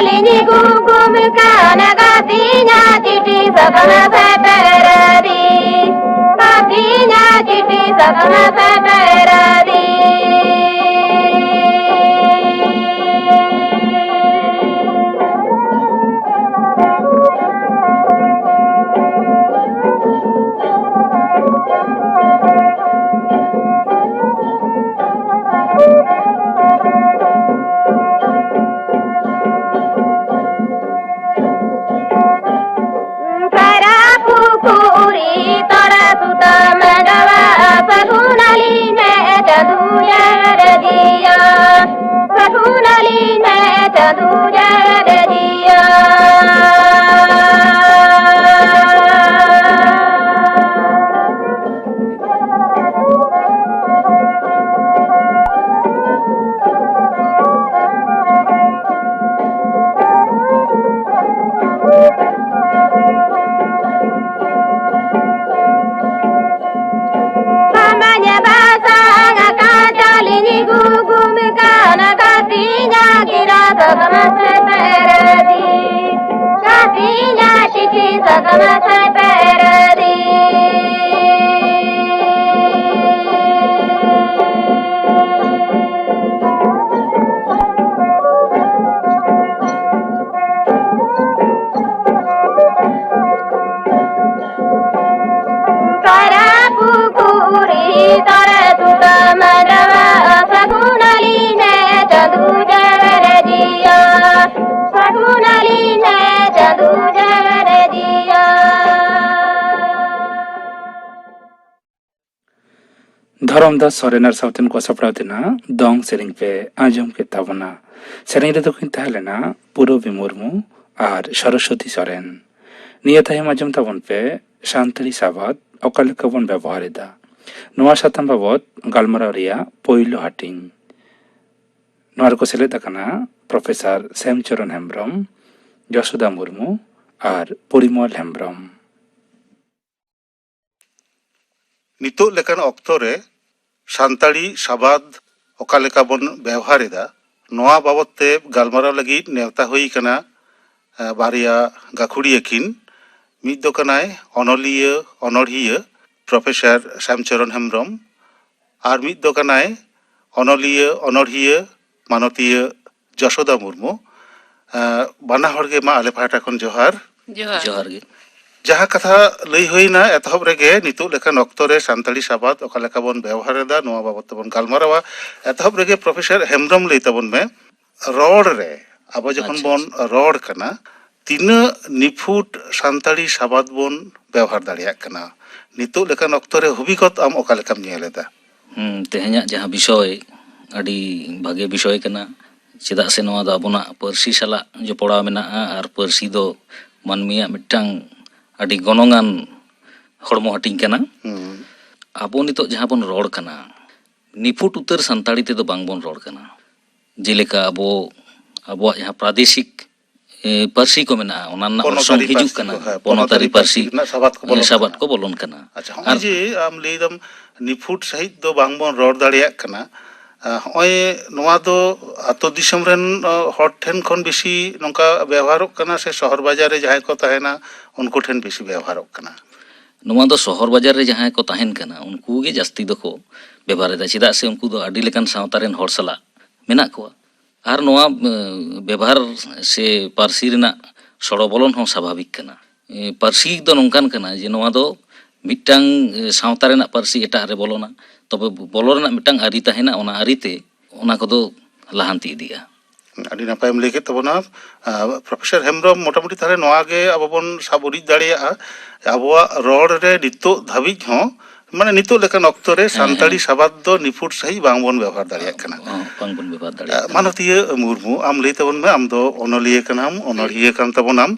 ᱞᱤᱧ ᱜᱩᱜᱩᱢ ᱠᱟᱱᱟ ᱜᱟᱹᱛᱤᱧᱟ ᱪᱤᱴᱷᱤ ᱥᱟᱠᱟᱢ ᱥᱮᱴᱮᱨ ᱟᱹᱫᱤᱧ᱾ ᱜᱟᱹᱛᱤᱧᱟ ᱪᱤᱴᱷᱤ ᱥᱟᱠᱟᱢ ᱥᱮᱴᱮᱨ ᱟᱹᱫᱤᱧ᱾ ᱠᱟᱨᱟ ᱯᱩᱠᱩᱨᱤ ᱛᱚᱲᱟ ᱥᱩᱛᱟᱹᱢ ᱜᱟᱣᱟ ᱥᱟᱹᱜᱩᱱ ᱟᱹᱞᱤᱧ ᱢᱮ ᱪᱟᱸᱫᱩ ᱡᱟᱲ ᱡᱤᱭᱟ᱾ ᱥᱟᱹᱜᱩᱱ ᱟᱹᱞᱤᱧ ᱢᱮ ᱪᱟᱸᱫᱩ ᱡᱟᱲ ᱡᱤᱭᱟ᱾ ᱵᱟᱢᱟᱧ ᱵᱟᱥᱟᱝ ᱟᱠᱟᱫ ᱪᱟᱹᱞᱤᱧ ᱜᱩᱜᱩᱢ ᱠᱟᱱᱟ ᱠᱟᱹᱛᱤᱧᱟ ᱜᱤᱨᱟ ᱥᱟᱠᱟᱢ ᱥᱮᱴᱮᱨ ᱟᱹᱫᱤᱧ᱾ ᱠᱟᱹᱛᱤᱧᱟ ᱪᱤᱴᱷᱤ ᱥᱟᱠᱟᱢ ᱥᱮᱴᱮᱨ ᱟᱹᱫᱤᱧ᱾ ᱠᱟᱨᱟ ᱯᱩᱠᱩᱨᱤ ᱛᱚᱨᱮ ᱛᱩᱫᱟ ᱢᱟᱱᱰᱟᱣᱟ ᱥᱟᱹᱜᱩᱱ ᱟᱹᱞᱤᱧ ᱢᱮ ᱪᱟᱸᱫᱩ ᱡᱟᱲ ᱡᱤᱭᱟ᱾ ᱥᱟᱹᱜᱩᱱ ᱟᱹᱞᱤᱧ ᱢᱮ ᱪᱟᱸᱫᱩ ᱡᱟᱲ ᱡᱤᱭᱟ᱾ ᱫᱷᱚᱨᱚᱢ ᱫᱟᱥ ᱥᱚᱨᱮᱱ ᱟᱨ ᱥᱟᱶᱛᱮᱱ ᱠᱚ ᱥᱟᱯᱲᱟᱣ ᱛᱮᱱᱟᱜ ᱫᱚᱝ ᱥᱮᱨᱮᱧ ᱯᱮ ᱟᱸᱡᱚᱢ ᱠᱮᱫ ᱛᱟᱵᱚᱱᱟ᱾ ᱥᱮᱨᱮᱧ ᱨᱮᱫᱚ ᱠᱤᱱ ᱛᱟᱦᱮᱸ ᱞᱮᱱᱟ ᱯᱩᱨᱚᱵᱤ ᱢᱩᱨᱢᱩ ᱟᱨ ᱥᱚᱨᱚᱥᱚᱛᱤ ᱥᱚᱨᱮᱱ᱾ ᱱᱤᱭᱟᱹ ᱛᱟᱭᱚᱢ ᱟᱸᱡᱚᱢ ᱛᱟᱵᱚᱱ ᱯᱮ ᱥᱟᱱᱛᱟᱲᱤ ᱥᱟᱵᱟᱫ ᱚᱠᱟ ᱞᱮᱠᱟ ᱵᱚᱱ ᱵᱮᱵᱚᱦᱟᱨ ᱮᱫᱟ᱾ ᱱᱚᱣᱟ ᱥᱟᱛᱟᱢ ᱵᱟᱵᱚᱛ ᱜᱟᱞᱢᱟᱨᱟᱣ ᱨᱮᱭᱟᱜ ᱯᱳᱭᱞᱳ ᱦᱟᱹᱴᱤᱧ᱾ ᱱᱚᱣᱟ ᱨᱮᱠᱚ ᱥᱮᱞᱮᱫ ᱟᱠᱟᱱᱟ ᱯᱨᱚᱯᱷᱮᱥᱚᱨ ᱥᱮᱢᱪᱚᱨᱚᱱ ᱦᱮᱢᱵᱨᱚᱢ, ᱡᱚᱥᱳᱫᱟ ᱢᱩᱨᱢᱩ ᱟᱨ ᱯᱚᱨᱤᱢᱚᱞ ᱦᱮᱢᱵᱨᱚᱢ᱾ ᱱᱤᱛᱚᱜ ᱞᱮᱠᱟᱱ ᱚᱠᱛᱚ ᱨᱮ ᱥᱟᱱᱛᱟᱲᱤ ᱥᱟᱵᱟᱫ ᱚᱠᱟ ᱞᱮᱠᱟ ᱵᱚᱱ ᱵᱮᱣᱦᱟᱨ ᱮᱫᱟ, ᱱᱚᱣᱟ ᱵᱟᱵᱚᱛ ᱛᱮ ᱜᱟᱞᱢᱟᱨᱟᱣ ᱞᱟᱹᱜᱤᱫ ᱱᱮᱣᱛᱟ ᱦᱩᱭ ᱠᱟᱱᱟ, ᱮ, ᱵᱟᱨᱭᱟ ᱜᱟᱹᱠᱷᱩᱲᱤᱭᱟᱹ ᱠᱤᱱ᱾ ᱢᱤᱫ ᱫᱚ ᱠᱟᱱᱟᱭ ᱚᱱᱚᱞᱤᱭᱟᱹ ᱚᱱᱚᱲᱦᱤᱭᱟᱹ ᱯᱨᱚᱯᱷᱮᱥᱚᱨ ᱥᱟᱢᱪᱚᱨᱚᱱ ᱦᱮᱢᱵᱨᱚᱢ, ᱟᱨ ᱢᱤᱫ ᱫᱚ ᱠᱟᱱᱟᱭ ᱚᱱᱚᱞᱤᱭᱟᱹ ᱚᱱᱚᱲᱦᱤᱭᱟᱹ ᱢᱟᱱᱚᱛᱤᱭᱟᱹ ᱡᱚᱥᱳᱫᱟ ᱢᱩᱨᱢᱩ᱾ ᱮ, ᱵᱟᱱᱟ ᱦᱚᱲ ᱜᱮ ᱢᱟ ᱟᱞᱮ ᱯᱟᱦᱴᱟ ᱠᱷᱚᱱ ᱡᱚᱦᱟᱨ᱾ ᱡᱚᱦᱟᱨ᱾ ᱡᱚᱦᱟᱨ ᱜᱮ᱾ ᱡᱟᱦᱟᱸ ᱠᱟᱛᱷᱟ ᱞᱟᱹᱭ ᱦᱩᱭᱱᱟ ᱮᱛᱚᱦᱚᱵ ᱨᱮᱜᱮ, ᱱᱤᱛᱚᱜ ᱞᱮᱠᱟᱱ ᱚᱠᱛᱚ ᱨᱮ ᱥᱟᱱᱛᱟᱲᱤ ᱥᱟᱵᱟᱫ ᱚᱠᱟ ᱞᱮᱠᱟ ᱵᱚᱱ ᱵᱮᱣᱦᱟᱨ ᱮᱫᱟ, ᱱᱚᱣᱟ ᱵᱟᱵᱚᱛ ᱛᱮᱵᱚᱱ ᱜᱟᱞᱢᱟᱨᱟᱣᱟ᱾ ᱮᱛᱚᱦᱚᱵ ᱨᱮᱜᱮ ᱯᱨᱚᱯᱷᱮᱥᱚᱨ ᱦᱮᱢᱵᱨᱚᱢ ᱞᱟᱹᱭ ᱛᱟᱵᱚᱱ ᱢᱮ, ᱨᱚᱲ ᱨᱮ ᱟᱵᱚ ᱡᱚᱠᱷᱚᱱ ᱟᱪᱪᱷᱟ, ᱵᱚᱱ ᱟᱪᱪᱷᱟ᱾ ᱨᱚᱲ ᱠᱟᱱᱟ, ᱛᱤᱱᱟᱹᱜ ᱱᱤᱯᱷᱩᱴ ᱥᱟᱱᱛᱟᱲᱤ ᱥᱟᱵᱟᱫ ᱵᱚᱱ ᱵᱮᱣᱦᱟᱨ ᱫᱟᱲᱮᱭᱟᱜ ᱠᱟᱱᱟ? ᱱᱤᱛᱚᱜ ᱞᱮᱠᱟᱱ ᱚᱠᱛᱚ ᱨᱮ ᱦᱩᱵᱤᱜᱚᱛ ᱟᱢ ᱚᱠᱟ ᱞᱮᱠᱟᱢ ᱧᱮᱞ ᱮᱫᱟ? ᱦᱩᱸ, ᱛᱮᱦᱮᱧᱟᱜ ᱡᱟᱦᱟᱸ ᱵᱤᱥᱚᱭ, ᱟᱹᱰᱤ ᱵᱷᱟᱜᱮ ᱵᱤᱥᱚᱭ ᱠᱟᱱᱟ᱾ ᱪᱮᱫᱟᱜ ᱥᱮ ᱱᱚᱣᱟ ᱫᱚ ᱟᱵᱚᱱᱟᱜ ᱯᱟᱹᱨᱥᱤ ᱥᱟᱞᱟᱜ ᱡᱚᱯᱲᱟᱣ ᱢᱮᱱᱟᱜᱼᱟ, ᱟᱨ ᱯᱟᱹᱨᱥᱤ ᱫᱚ ᱢᱟᱹᱱᱢᱤᱭᱟᱜ ᱢᱤᱫᱴᱟᱝ ᱟᱹᱰᱤ ᱜᱚᱱᱚᱝᱟᱱ ᱦᱚᱲᱢᱚ ᱦᱟᱹᱴᱤᱧ ᱠᱟᱱᱟ᱾ ᱦᱩᱸ᱾ ᱟᱵᱚ ᱱᱤᱛᱚᱜ ᱡᱟᱦᱟᱸ ᱵᱚᱱ ᱨᱚᱲ ᱠᱟᱱᱟ, ᱱᱤᱯᱷᱩᱴ ᱩᱛᱟᱹᱨ ᱥᱟᱱᱛᱟᱲᱤ ᱛᱮᱫᱚ ᱵᱟᱝᱵᱚᱱ ᱨᱚᱲ ᱠᱟᱱᱟ᱾ ᱡᱮᱞᱮᱠᱟ ᱟᱵᱚ, ᱟᱵᱚᱣᱟᱜ ᱡᱟᱦᱟᱸ ᱯᱨᱟᱫᱮᱥᱤᱠ, ᱮ, ᱯᱟᱹᱨᱥᱤ ᱠᱚ ᱢᱮᱱᱟᱜᱼᱟ, ᱚᱱᱟ ᱨᱮᱱᱟᱜ ᱚᱨᱥᱚᱝ ᱯᱚᱱᱚᱛᱟᱹᱨᱤ ᱦᱤᱡᱩᱜ ᱯᱟᱹᱨᱥᱤ ᱠᱟᱱᱟ, ᱠᱚ, ᱦᱮᱸ, ᱯᱚᱱᱚᱛᱟᱹᱨᱤ ᱯᱚᱱᱚᱛᱟᱹᱨᱤ ᱯᱟᱹᱨᱥᱤ, ᱯᱟᱹᱨᱥᱤ ᱨᱮᱱᱟᱜ ᱥᱟᱵᱟᱫ ᱠᱚ ᱮ, ᱵᱚᱞᱚᱱ ᱥᱟᱵᱟᱫ ᱠᱟᱱᱟ᱾ ᱠᱚ ᱵᱚᱞᱚᱱ ᱠᱟᱱᱟ᱾ ᱟᱪᱪᱷᱟ, ᱦᱚᱸᱜᱼᱚᱭ ᱟᱨ ᱡᱮ ᱟᱢ ᱞᱟᱹᱭ ᱫᱟᱢ ᱱᱤᱯᱷᱩᱴ ᱥᱟᱺᱦᱤᱡ ᱫᱚ ᱵᱟᱝᱵᱚᱱ ᱨᱚᱲ ᱫᱟᱲᱮᱭᱟᱜ ᱠᱟᱱᱟ, ᱟ, ᱦᱚᱸᱜᱼᱚᱭ ᱱᱚᱣᱟ ᱫᱚ ᱟᱛᱳ ᱫᱤᱥᱚᱢ ᱨᱮᱱ, ᱟ, ᱦᱚᱲ ᱴᱷᱮᱱ ᱠᱷᱚᱱ ᱵᱮᱥᱤ ᱱᱚᱝᱠᱟ ᱵᱮᱣᱦᱟᱨᱚᱜ ᱠᱟᱱᱟ, ᱥᱮ ᱥᱚᱦᱚᱨ ᱵᱟᱡᱟᱨ ᱨᱮ ᱡᱟᱦᱟᱸᱭ ᱠᱚ ᱛᱟᱦᱮᱱᱟ, ᱩᱱᱠᱩ ᱴᱷᱮᱱ ᱵᱮᱥᱤ ᱵᱮᱣᱦᱟᱨᱚᱜ ᱠᱟᱱᱟ? ᱱᱚᱣᱟ ᱫᱚ ᱥᱚᱦᱚᱨ ᱵᱟᱡᱟᱨ ᱨᱮ ᱡᱟᱦᱟᱸᱭ ᱠᱚ ᱛᱟᱦᱮᱱ ᱠᱟᱱᱟ, ᱩᱱᱠᱩ ᱜᱮ ᱡᱟᱹᱥᱛᱤ ᱫᱚᱠᱚ ᱵᱮᱵᱷᱟᱨᱮᱫᱟ, ᱪᱮᱫᱟᱜ ᱥᱮ ᱩᱱᱠᱩ ᱫᱚ ᱟᱹᱰᱤ ᱞᱮᱠᱟᱱ ᱥᱟᱶᱛᱟ ᱨᱮᱱ ᱦᱚᱲ ᱥᱟᱞᱟᱜ ᱢᱮᱱᱟᱜ ᱠᱚᱣᱟ᱾ ᱟᱨ ᱱᱚᱣᱟ, ᱮ, ᱵᱮᱵᱷᱟᱨ ᱥᱮ ᱯᱟᱹᱨᱥᱤ ᱨᱮᱱᱟᱜ ᱥᱚᱲᱚ ᱵᱚᱞᱚᱱ ᱦᱚᱸ ᱥᱟᱵᱷᱟᱵᱤᱠ ᱠᱟᱱᱟ᱾ ᱮ, ᱯᱟᱹᱨᱥᱤ ᱫᱚ ᱱᱚᱝᱠᱟᱱ ᱠᱟᱱᱟ ᱡᱮ ᱱᱚᱣᱟ ᱫᱚ ᱢᱤᱫᱴᱟᱝ, ᱮ, ᱥᱟᱶᱛᱟ ᱨᱮᱱᱟᱜ ᱯᱟᱹᱨᱥᱤ ᱮᱴᱟᱜ ᱨᱮ ᱵᱚᱞᱚᱱᱟ, ᱛᱚᱵᱮ ᱵᱚᱞᱚ ᱨᱮᱱᱟᱜ ᱢᱤᱫᱴᱟᱝ ᱟᱹᱨᱤ ᱛᱟᱦᱮᱱᱟ, ᱚᱱᱟ ᱟᱹᱨᱤᱛᱮ ᱚᱱᱟ ᱠᱚᱫᱚ ᱞᱟᱦᱟᱱᱛᱤ ᱤᱫᱤᱜᱼᱟ᱾ ᱟᱹᱰᱤ ᱱᱟᱯᱟᱭᱮᱢ ᱞᱟᱹᱭ ᱠᱮᱫ ᱛᱟᱵᱚᱱᱟ, ᱟ, ᱯᱨᱚᱯᱷᱮᱥᱚᱨ ᱦᱮᱢᱵᱨᱚᱢ᱾ ᱢᱚᱴᱟᱢᱩᱴᱤ ᱛᱟᱦᱞᱮ ᱱᱚᱣᱟ ᱜᱮ ᱟᱵᱚ ᱵᱚᱱ ᱥᱟᱵ ᱩᱨᱤᱡ ᱫᱟᱲᱮᱭᱟᱜᱼᱟ, ᱟᱵᱚᱣᱟᱜ ᱨᱚᱲ ᱨᱮ ᱱᱤᱛᱚᱜ ᱫᱷᱟᱹᱵᱤᱡ ᱦᱚᱸ, ᱢᱟᱱᱮ ᱱᱤᱛᱚᱜ ᱞᱮᱠᱟᱱ ᱚᱠᱛᱚ ᱨᱮ ᱦᱮᱸ, ᱥᱟᱱᱛᱟᱲᱤ ᱦᱮᱸ᱾ ᱥᱟᱵᱟᱫ ᱫᱚ ᱱᱤᱯᱷᱩᱴ ᱥᱟᱺᱦᱤᱡ ᱵᱟᱝᱵᱚᱱ ᱵᱮᱵᱚᱦᱟᱨ ᱫᱟᱲᱮᱭᱟᱜ ᱠᱟᱱᱟ᱾ ᱚ, ᱵᱟᱝᱵᱚᱱ ᱵᱮᱵᱚᱦᱟᱨ ᱫᱟᱲᱮᱭᱟᱜ ᱠᱟᱱᱟ᱾ ᱢᱟᱱᱚᱛᱤᱭᱟᱹ ᱢᱩᱨᱢᱩ, ᱟᱢ ᱞᱟᱹᱭ ᱛᱟᱵᱚᱱ ᱢᱮ, ᱟᱢ ᱫᱚ ᱚᱱᱚᱞᱤᱭᱟᱹ ᱠᱟᱱᱟᱢ, ᱚᱱᱚᱲᱦᱤᱭᱟᱹ ᱠᱟᱱ ᱛᱟᱵᱚᱱᱟᱢ᱾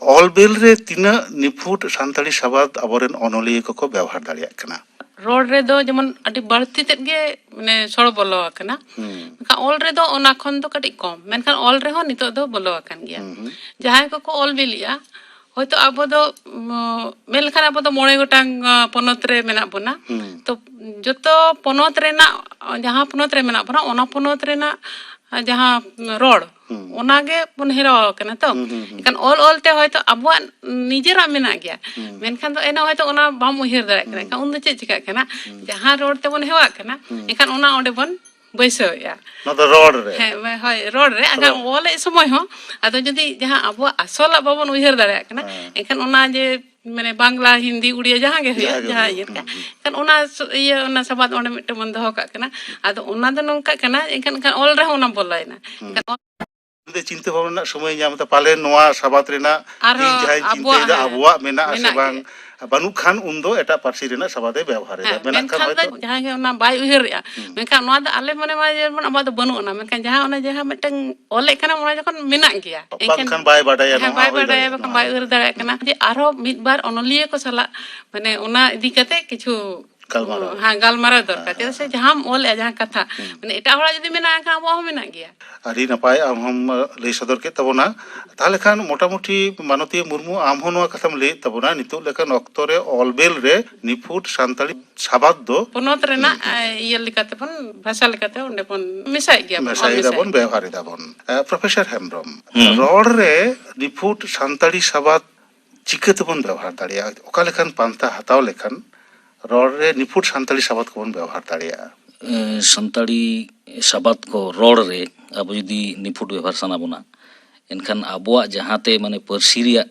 ᱚᱞ ᱵᱮᱞ ᱨᱮ ᱛᱤᱱᱟᱹᱜ ᱱᱤᱯᱷᱩᱴ ᱥᱟᱱᱛᱟᱲᱤ ᱥᱟᱵᱟᱫ ᱟᱵᱚᱨᱮᱱ ᱚᱱᱚᱞᱤᱭᱟᱹ ᱠᱚᱠᱚ ᱵᱮᱣᱦᱟᱨ ᱫᱟᱲᱮᱭᱟᱜ ᱠᱟᱱᱟ? ᱨᱚᱲ ᱨᱮᱫᱚ ᱡᱮᱢᱚᱱ ᱟᱹᱰᱤ ᱵᱟᱹᱲᱛᱤ ᱛᱮᱫ ᱜᱮ, ᱢᱟᱱᱮ, ᱥᱚᱲᱚ ᱵᱚᱞᱚ ᱟᱠᱟᱱᱟ᱾ ᱦᱩᱸ᱾ ᱢᱮᱱᱠᱷᱟᱱ ᱚᱞ ᱨᱮᱫᱚ ᱚᱱᱟ ᱠᱷᱚᱱ ᱫᱚ ᱠᱟᱹᱴᱤᱡ ᱠᱚᱢ, ᱢᱮᱱᱠᱷᱟᱱ ᱚᱞ ᱨᱮᱦᱚᱸ ᱱᱤᱛᱚᱜ ᱫᱚ ᱵᱚᱞᱚ ᱟᱠᱟᱱ ᱜᱮᱭᱟ᱾ ᱦᱩᱸ, ᱦᱩᱸ᱾ ᱡᱟᱦᱟᱸᱭ ᱠᱚᱠᱚ ᱚᱞ ᱵᱤᱞᱤᱜᱼᱟ, ᱦᱚᱭᱛᱳ ᱟᱵᱚ ᱫᱚ, ᱩᱢ, ᱢᱮᱱ ᱞᱮᱠᱷᱟᱱ ᱟᱵᱚ ᱫᱚ ᱢᱚᱬᱮ ᱜᱚᱴᱟᱝ, ᱟ, ᱯᱚᱱᱚᱛ ᱨᱮ ᱢᱮᱱᱟᱜ ᱵᱚᱱᱟ᱾ ᱦᱩᱸ᱾ ᱛᱚ ᱡᱚᱛᱚ ᱯᱚᱱᱚᱛ ᱨᱮᱱᱟᱜ, ᱡᱟᱦᱟᱸ ᱯᱚᱱᱚᱛ ᱨᱮ ᱢᱮᱱᱟᱜ ᱵᱚᱱᱟ, ᱚᱱᱟ ᱯᱚᱱᱚᱛ ᱨᱮᱱᱟᱜ ᱟᱨ ᱡᱟᱦᱟᱸ ᱨᱚᱲ, ᱦᱩᱸ᱾ ᱚᱱᱟ ᱜᱮ ᱵᱚᱱ ᱦᱮᱨᱟᱣ ᱠᱟᱱᱟ ᱛᱚ᱾ ᱦᱩᱸ, ᱦᱩᱸ, ᱦᱩᱸ᱾ ᱮᱱᱠᱷᱟᱱ ᱚᱞ ᱚᱞ ᱛᱮ ᱦᱚᱭᱛᱳ ᱟᱵᱚᱣᱟᱜ ᱱᱤᱡᱮᱨᱟᱜ ᱢᱮᱱᱟᱜ ᱜᱮᱭᱟ, ᱦᱩᱸ᱾ ᱢᱮᱱᱠᱷᱟᱱ ᱫᱚ ᱮᱱᱦᱚᱸ ᱦᱚᱭᱛᱳ ᱚᱱᱟ ᱵᱟᱢ ᱩᱭᱦᱟᱹᱨ ᱫᱟᱲᱮᱭᱟᱜ ᱠᱟᱱᱟ᱾ ᱦᱩᱸ᱾ ᱮᱱᱠᱷᱟᱱ ᱩᱱᱫᱚ ᱪᱮᱫ ᱪᱤᱠᱟᱹᱜ ᱠᱟᱱᱟ? ᱦᱩᱸ᱾ ᱡᱟᱦᱟᱸ ᱨᱚᱲ ᱛᱮᱵᱚᱱ ᱦᱮᱣᱟᱜ ᱠᱟᱱᱟ, ᱦᱩᱸ᱾ ᱮᱱᱠᱷᱟᱱ ᱚᱱᱟ ᱚᱸᱰᱮ ᱵᱚᱱ ᱵᱟᱹᱭᱥᱟᱹᱣᱮᱫᱼᱟ᱾ ᱱᱚᱣᱟ ᱫᱚ ᱨᱚᱲ ᱨᱮ᱾ ᱦᱮᱸ, ᱦᱳᱭ, ᱨᱚᱲ ᱨᱮ᱾ ᱟᱫᱚ ᱨᱚᱲ᱾ ᱚᱞᱮᱫ ᱥᱚᱢᱚᱭ ᱦᱚᱸ, ᱟᱫᱚ ᱡᱩᱫᱤ ᱡᱟᱦᱟᱸ ᱟᱵᱚᱣᱟᱜ ᱟᱥᱚᱞᱟᱜ ᱵᱟᱵᱚᱱ ᱩᱭᱦᱟᱹᱨ ᱫᱟᱲᱮᱭᱟᱜ ᱠᱟᱱᱟ, ᱦᱮᱸ᱾ ᱮᱱᱠᱷᱟᱱ ᱚᱱᱟ ᱡᱮ ᱢᱟᱱᱮ ᱵᱟᱝᱞᱟ, ᱦᱤᱱᱫᱤ, ᱩᱲᱤᱭᱟ ᱡᱟᱦᱟᱸ ᱜᱮ ᱦᱩᱭᱩᱜ, ᱡᱟᱦᱟᱸ ᱜᱮ ᱡᱟᱦᱟᱸ ᱦᱩᱭᱩᱜ, ᱤᱭᱟᱹ ᱦᱩᱸ, ᱞᱮᱠᱟ, ᱦᱩᱸ᱾ ᱮᱱᱠᱷᱟᱱ ᱚᱱᱟ ᱥᱚ-, ᱤᱭᱟᱹ, ᱚᱱᱟ ᱥᱟᱵᱟᱫ ᱚᱸᱰᱮ ᱢᱤᱫᱴᱮᱱ ᱵᱚᱱ ᱫᱚᱦᱚ ᱠᱟᱜ ᱠᱟᱱᱟ᱾ ᱟᱫᱚ ᱚᱱᱟ ᱫᱚ ᱱᱚᱝᱠᱟᱜ ᱠᱟᱱᱟ, ᱮᱱᱠᱷᱟᱱ, ᱮᱱᱠᱷᱟᱱ ᱚᱞ ᱨᱮᱦᱚᱸ ᱚᱱᱟ ᱵᱚᱞᱚᱭᱮᱱᱟ᱾ ᱦᱩᱸ᱾ ᱮᱱᱠᱷᱟᱱ ᱚᱞ ᱡᱩᱫᱤ ᱪᱤᱱᱛᱟᱹ ᱵᱷᱟᱵᱽᱱᱟ ᱨᱮᱱᱟᱜ ᱥᱚᱢᱚᱭ ᱧᱟᱢ ᱮᱫᱟ, ᱯᱟᱞᱮ ᱱᱚᱣᱟ ᱥᱟᱵᱟᱫ ᱨᱮᱱᱟᱜ ᱟᱨᱦᱚᱸ ᱤᱧ ᱡᱟᱦᱟᱸᱧ ᱟᱵᱚᱣᱟᱜ, ᱪᱤᱱᱛᱟᱹᱭᱮᱫᱟ, ᱦᱮᱸ, ᱟᱵᱚᱣᱟᱜ ᱢᱮᱱᱟᱜᱼᱟ ᱥᱮ ᱢᱮᱱᱟᱜ ᱵᱟᱝ, ᱜᱮᱭᱟ᱾ ᱵᱟᱹᱱᱩᱜ ᱠᱷᱟᱱ ᱩᱱᱫᱚ ᱮᱴᱟᱜ ᱯᱟᱹᱨᱥᱤ ᱨᱮᱱᱟᱜ ᱥᱟᱵᱟᱫ ᱮ ᱵᱮᱣᱦᱟᱨ ᱮᱫᱟ᱾ ᱦᱮᱸ, ᱢᱮᱱᱟᱜ ᱠᱷᱟᱱ ᱢᱮᱱᱠᱷᱟᱱ ᱦᱚᱭᱛᱳ ᱫᱚ ᱡᱟᱦᱟᱸᱭ ᱜᱮ ᱚᱱᱟ ᱵᱟᱭ ᱩᱭᱦᱟᱹᱨᱮᱜᱼᱟ, ᱦᱩᱸ᱾ ᱢᱮᱱᱠᱷᱟᱱ ᱱᱚᱣᱟ ᱫᱚ ᱟᱞᱮ ᱢᱚᱱᱮ ᱢᱟ ᱡᱮᱢᱚᱱ ᱟᱵᱚᱣᱟᱜ ᱫᱚ ᱵᱟᱹᱱᱩᱜ ᱟᱱᱟ, ᱢᱮᱱᱠᱷᱟᱱ ᱡᱟᱦᱟᱸ ᱚᱱᱟ ᱡᱟᱦᱟᱸ ᱢᱤᱫᱴᱟᱝ ᱚᱞᱮᱫ ᱠᱟᱱᱟ, ᱚᱱᱟ ᱡᱚᱠᱷᱚᱱ ᱢᱮᱱᱟᱜ ᱜᱮᱭᱟ, ᱮᱱᱠᱷᱟᱱ ᱵᱟᱝᱠᱷᱟᱱ ᱵᱟᱭ ᱵᱟᱰᱟᱭᱟ, ᱦᱮᱸ, ᱱᱚᱣᱟ ᱵᱟᱭ ᱦᱚᱸ ᱦᱩᱭ ᱵᱟᱰᱟᱭᱟ, ᱫᱟᱲᱮᱭᱟᱜᱼᱟ, ᱵᱟᱠᱷᱟᱱ ᱱᱚᱣᱟ ᱵᱟᱭ ᱦᱚᱸ᱾ ᱩᱭᱦᱟᱹᱨ ᱫᱟᱲᱮᱭᱟᱜ ᱠᱟᱱᱟ᱾ ᱡᱮ ᱟᱨᱦᱚᱸ ᱢᱤᱫ ᱵᱟᱨ ᱚᱱᱚᱞᱤᱭᱟᱹ ᱠᱚ ᱥᱟᱞᱟᱜ, ᱢᱟᱱᱮ, ᱚᱱᱟ ᱤᱫᱤ ᱠᱟᱛᱮ ᱠᱤᱪᱷᱩ ᱜᱟᱞᱢᱟᱨᱟᱣ᱾ ᱦᱮᱸ, ᱜᱟᱞᱢᱟᱨᱟᱣ ᱫᱚᱨᱠᱟᱨ᱾ ᱦᱮᱸ, ᱪᱮᱫᱟᱜ ᱥᱮ ᱦᱮᱸ᱾ ᱡᱟᱦᱟᱸᱢ ᱚᱞᱮᱜᱼᱟ, ᱡᱟᱦᱟᱸ ᱠᱟᱛᱷᱟ, ᱦᱩᱸ᱾ ᱢᱟᱱᱮ, ᱮᱴᱟᱜ ᱦᱚᱲᱟᱜ ᱡᱩᱫᱤ ᱢᱮᱱᱟᱜᱼᱟ, ᱮᱱᱠᱷᱟᱱ ᱟᱵᱚᱣᱟᱜ ᱦᱚᱸ ᱢᱮᱱᱟᱜ ᱜᱮᱭᱟ᱾ ᱟᱹᱰᱤ ᱱᱟᱯᱟᱭ, ᱟᱢ ᱦᱚᱸᱢ ᱞᱟᱹᱭ ᱥᱚᱫᱚᱨ ᱠᱮᱫ ᱛᱟᱵᱚᱱᱟ᱾ ᱛᱟᱦᱚᱞᱮ ᱠᱷᱟᱱ ᱢᱚᱴᱟᱢᱩᱴᱤ ᱢᱟᱱᱚᱛᱤᱭᱟᱹ ᱢᱩᱨᱢᱩ, ᱟᱢ ᱦᱚᱸ ᱱᱚᱣᱟ ᱠᱟᱛᱷᱟᱢ ᱞᱟᱹᱭᱮᱫ ᱛᱟᱵᱚᱱᱟ, ᱱᱤᱛᱚᱜ ᱞᱮᱠᱟᱱ ᱚᱠᱛᱚ ᱨᱮ ᱚᱞ ᱵᱮᱞ ᱨᱮ ᱱᱤᱯᱷᱩᱴ ᱥᱟᱱᱛᱟᱲᱤ ᱥᱟᱵᱟᱫ ᱫᱚ ᱯᱚᱱᱚᱛ ᱨᱮᱱᱟᱜ, ᱦᱩᱸ, ᱦᱩᱸ᱾ ᱮ, ᱤᱭᱟᱹ ᱞᱮᱠᱟᱛᱮ ᱵᱚᱱ, ᱵᱷᱟᱥᱟ ᱞᱮᱠᱟᱛᱮ ᱚᱸᱰᱮ ᱵᱚᱱ ᱢᱮᱥᱟᱭᱮᱫ ᱜᱮᱭᱟ ᱵᱚᱱ, ᱢᱮᱥᱟᱭ ᱚᱞ ᱢᱮᱥᱟᱭ᱾ ᱫᱟᱵᱚᱱ, ᱵᱮᱣᱦᱟᱨ ᱮᱫᱟᱵᱚᱱ᱾ ᱮ, ᱯᱨᱚᱯᱷᱮᱥᱚᱨ ᱦᱮᱢᱵᱨᱚᱢ, ᱦᱩᱸ᱾ ᱨᱚᱲ ᱨᱮ ᱱᱤᱯᱷᱩᱴ ᱥᱟᱱᱛᱟᱲᱤ ᱥᱟᱵᱟᱫ ᱪᱤᱠᱟᱹ ᱛᱮᱵᱚᱱ ᱵᱮᱣᱦᱟᱨ ᱫᱟᱲᱮᱭᱟᱜᱼᱟ? ᱚᱠᱟ ᱞᱮᱠᱟᱱ ᱯᱟᱱᱛᱷᱟ ᱦᱟᱛᱟᱣ ᱞᱮᱠᱷᱟᱱ ᱨᱚᱲ ᱨᱮ ᱱᱤᱯᱷᱩᱴ ᱥᱟᱱᱛᱟᱲᱤ ᱥᱟᱵᱟᱫ ᱠᱚᱵᱚᱱ ᱵᱮᱣᱦᱟᱨ ᱫᱟᱲᱮᱭᱟᱜᱼᱟ? ᱮ, ᱥᱟᱱᱛᱟᱲᱤ ᱥᱟᱵᱟᱫ ᱠᱚ ᱨᱚᱲ ᱨᱮ ᱟᱵᱚ ᱡᱩᱫᱤ ᱱᱤᱯᱷᱩᱴ ᱵᱮᱣᱦᱟᱨ ᱥᱟᱱᱟ ᱵᱚᱱᱟ, ᱮᱱᱠᱷᱟᱱ ᱟᱵᱚᱣᱟᱜ ᱡᱟᱦᱟᱸᱛᱮ, ᱢᱟᱱᱮ, ᱯᱟᱹᱨᱥᱤ ᱨᱮᱭᱟᱜ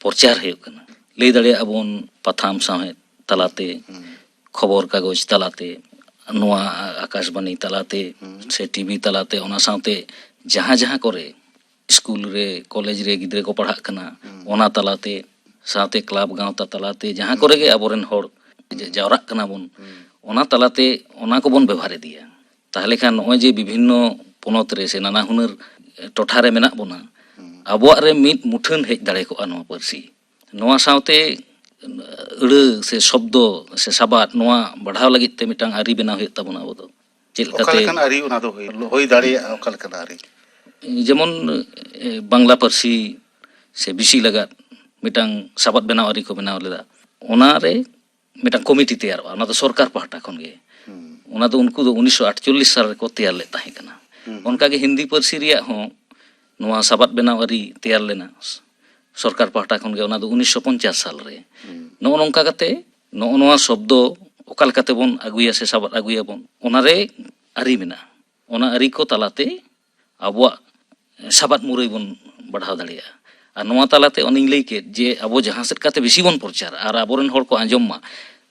ᱯᱨᱚᱪᱟᱨ ᱦᱩᱭᱩᱜ ᱠᱟᱱᱟ, ᱞᱟᱹᱭ ᱫᱟᱲᱮᱭᱟᱜᱼᱟ ᱵᱚᱱ ᱯᱟᱛᱷᱟᱢ ᱥᱟᱶᱦᱮᱫ ᱛᱟᱞᱟᱛᱮ, ᱦᱩᱸ᱾ ᱠᱷᱚᱵᱚᱨ ᱠᱟᱜᱚᱡᱽ ᱛᱟᱞᱟᱛᱮ, ᱱᱚᱣᱟ ᱟᱠᱟᱥᱵᱟᱱᱤ ᱛᱟᱞᱟᱛᱮ, ᱦᱩᱸ᱾ ᱥᱮ ᱴᱤᱵᱷᱤ ᱛᱟᱞᱟᱛᱮ, ᱚᱱᱟ ᱥᱟᱶᱛᱮ ᱡᱟᱦᱟᱸ ᱡᱟᱦᱟᱸ ᱠᱚᱨᱮ ᱥᱠᱩᱞ ᱨᱮ, ᱠᱚᱞᱮᱡᱽ ᱨᱮ ᱜᱤᱫᱽᱨᱟᱹ ᱠᱚ ᱯᱟᱲᱦᱟᱜ ᱠᱟᱱᱟ, ᱦᱩᱸ᱾ ᱚᱱᱟ ᱛᱟᱞᱟᱛᱮ, ᱥᱟᱶᱛᱮ ᱠᱞᱟᱵᱽ ᱜᱟᱶᱛᱟ ᱛᱟᱞᱟᱛᱮ, ᱡᱟᱦᱟᱸ ᱦᱩᱸ᱾ ᱠᱚᱨᱮ ᱜᱮ ᱟᱵᱚᱨᱮᱱ ᱦᱚᱲ ᱡᱟ-, ᱡᱟᱣᱨᱟᱜ ᱠᱟᱱᱟ ᱵᱚᱱ, ᱦᱩᱸ᱾ ᱚᱱᱟ ᱛᱟᱞᱟᱛᱮ ᱚᱱᱟ ᱠᱚᱵᱚᱱ ᱵᱮᱵᱷᱟᱨ ᱤᱫᱤᱭᱟ᱾ ᱛᱟᱦᱚᱞᱮ ᱠᱷᱟᱱ ᱱᱚᱜᱼᱚᱭ ᱡᱮ ᱵᱤᱵᱷᱤᱱᱱᱚ ᱯᱚᱱᱚᱛ ᱨᱮ ᱥᱮ ᱱᱟᱱᱟ ᱦᱩᱱᱟᱹᱨ ᱴᱚᱴᱷᱟ ᱨᱮ ᱢᱮᱱᱟᱜ ᱵᱚᱱᱟ, ᱦᱩᱸ᱾ ᱟᱵᱚᱣᱟᱜ ᱨᱮ ᱢᱤᱫ ᱢᱩᱴᱷᱟᱹᱱ ᱦᱮᱡ ᱫᱟᱲᱮ ᱠᱚᱜᱼᱟ ᱱᱚᱣᱟ ᱯᱟᱹᱨᱥᱤ᱾ ᱱᱚᱣᱟ ᱥᱟᱶᱛᱮ ᱟᱹᱲᱟᱹ ᱥᱮ ᱥᱚᱵᱫᱚ ᱥᱮ ᱥᱟᱵᱟᱫ, ᱱᱚᱣᱟ ᱵᱟᱲᱦᱟᱣ ᱞᱟᱹᱜᱤᱫ ᱛᱮ ᱢᱤᱫᱴᱟᱝ ᱟᱹᱨᱤ ᱵᱮᱱᱟᱣ ᱦᱩᱭᱩᱜ ᱛᱟᱵᱚᱱᱟ ᱟᱵᱚ ᱫᱚ᱾ ᱪᱮᱫ ᱚᱠᱟ ᱞᱮᱠᱟᱛᱮ ᱞᱮᱠᱟᱱ ᱟᱹᱨᱤ ᱚᱱᱟ ᱫᱚ ᱦᱩᱭ, ᱦᱩᱭ ᱫᱟᱲᱮᱭᱟᱜᱼᱟ? ᱚᱠᱟ ᱞᱮᱠᱟᱱ ᱟᱹᱨᱤ? ᱡᱮᱢᱚᱱ, ᱮ, ᱵᱟᱝᱞᱟ ᱯᱟᱹᱨᱥᱤ ᱥᱮ ᱵᱤᱥᱤ ᱞᱟᱜᱟᱫ ᱢᱤᱫᱴᱟᱝ ᱥᱟᱵᱟᱫ ᱵᱮᱱᱟᱣ ᱟᱹᱨᱤ ᱠᱚ ᱵᱮᱱᱟᱣ ᱞᱮᱫᱟ᱾ ᱚᱱᱟᱨᱮ ᱢᱤᱫᱴᱟᱝ ᱠᱚᱢᱤᱴᱤ ᱛᱮᱭᱟᱨᱚᱜᱼᱟ, ᱚᱱᱟ ᱫᱚ ᱥᱚᱨᱠᱟᱨ ᱯᱟᱦᱴᱟ ᱠᱷᱚᱱ ᱜᱮ᱾ ᱦᱩᱸ᱾ ᱚᱱᱟ ᱫᱚ ᱩᱱᱠᱩ ᱫᱚ ᱩᱱᱤᱥᱥᱚ ᱟᱴᱪᱚᱞᱞᱤᱥ ᱥᱟᱞ ᱨᱮᱠᱚ ᱛᱮᱭᱟᱨ ᱞᱮᱫ ᱛᱟᱦᱮᱸ ᱠᱟᱱᱟ᱾ ᱚᱱᱠᱟᱜᱮ ᱦᱤᱱᱫᱤ ᱯᱟᱹᱨᱥᱤ ᱨᱮᱭᱟᱜ ᱦᱚᱸ ᱱᱚᱣᱟ ᱥᱟᱵᱟᱫ ᱵᱮᱱᱟᱣ ᱟᱹᱨᱤ ᱛᱮᱭᱟᱨ ᱞᱮᱱᱟ ᱥᱚᱨᱠᱟᱨ ᱯᱟᱦᱴᱟ ᱠᱷᱚᱱ ᱜᱮ, ᱚᱱᱟ ᱫᱚ ᱩᱱᱤᱥᱥᱚ ᱯᱚᱧᱪᱟᱥ ᱥᱟᱞ ᱨᱮ᱾ ᱱᱚᱜᱼᱚ ᱱᱚᱝᱠᱟ ᱠᱟᱛᱮ ᱱᱚᱜᱼᱚ ᱱᱚᱣᱟ ᱥᱚᱵᱫᱚ ᱚᱠᱟ ᱞᱮᱠᱟᱛᱮ ᱵᱚᱱ ᱟᱹᱜᱩᱭᱟ ᱥᱮ ᱥᱟᱵᱟᱫ ᱟᱹᱜᱩᱭᱟᱵᱚᱱ, ᱚᱱᱟᱨᱮ ᱟᱹᱨᱤ ᱢᱮᱱᱟᱜᱼᱟ᱾ ᱚᱱᱟ ᱟᱹᱨᱤ ᱠᱚ ᱛᱟᱞᱟᱛᱮ ᱟᱵᱚᱣᱟᱜ ᱥᱟᱵᱟᱫ ᱢᱩᱨᱟᱹᱭ ᱵᱚᱱ ᱵᱟᱲᱦᱟᱣ ᱫᱟᱲᱮᱭᱟᱜᱼᱟ᱾ ᱟᱨ ᱱᱚᱣᱟ ᱛᱟᱞᱟᱛᱮ ᱚᱱᱮᱧ ᱞᱟᱹᱭ ᱠᱮᱫ ᱡᱮ ᱟᱵᱚ ᱡᱟᱦᱟᱸ ᱥᱮᱫ ᱠᱟᱛᱮ ᱵᱮᱥᱤ ᱵᱚᱱ ᱯᱨᱚᱪᱟᱨᱟ ᱟᱨ ᱟᱵᱚᱨᱮᱱ ᱦᱚᱲ ᱠᱚ ᱟᱸᱡᱚᱢ ᱢᱟ,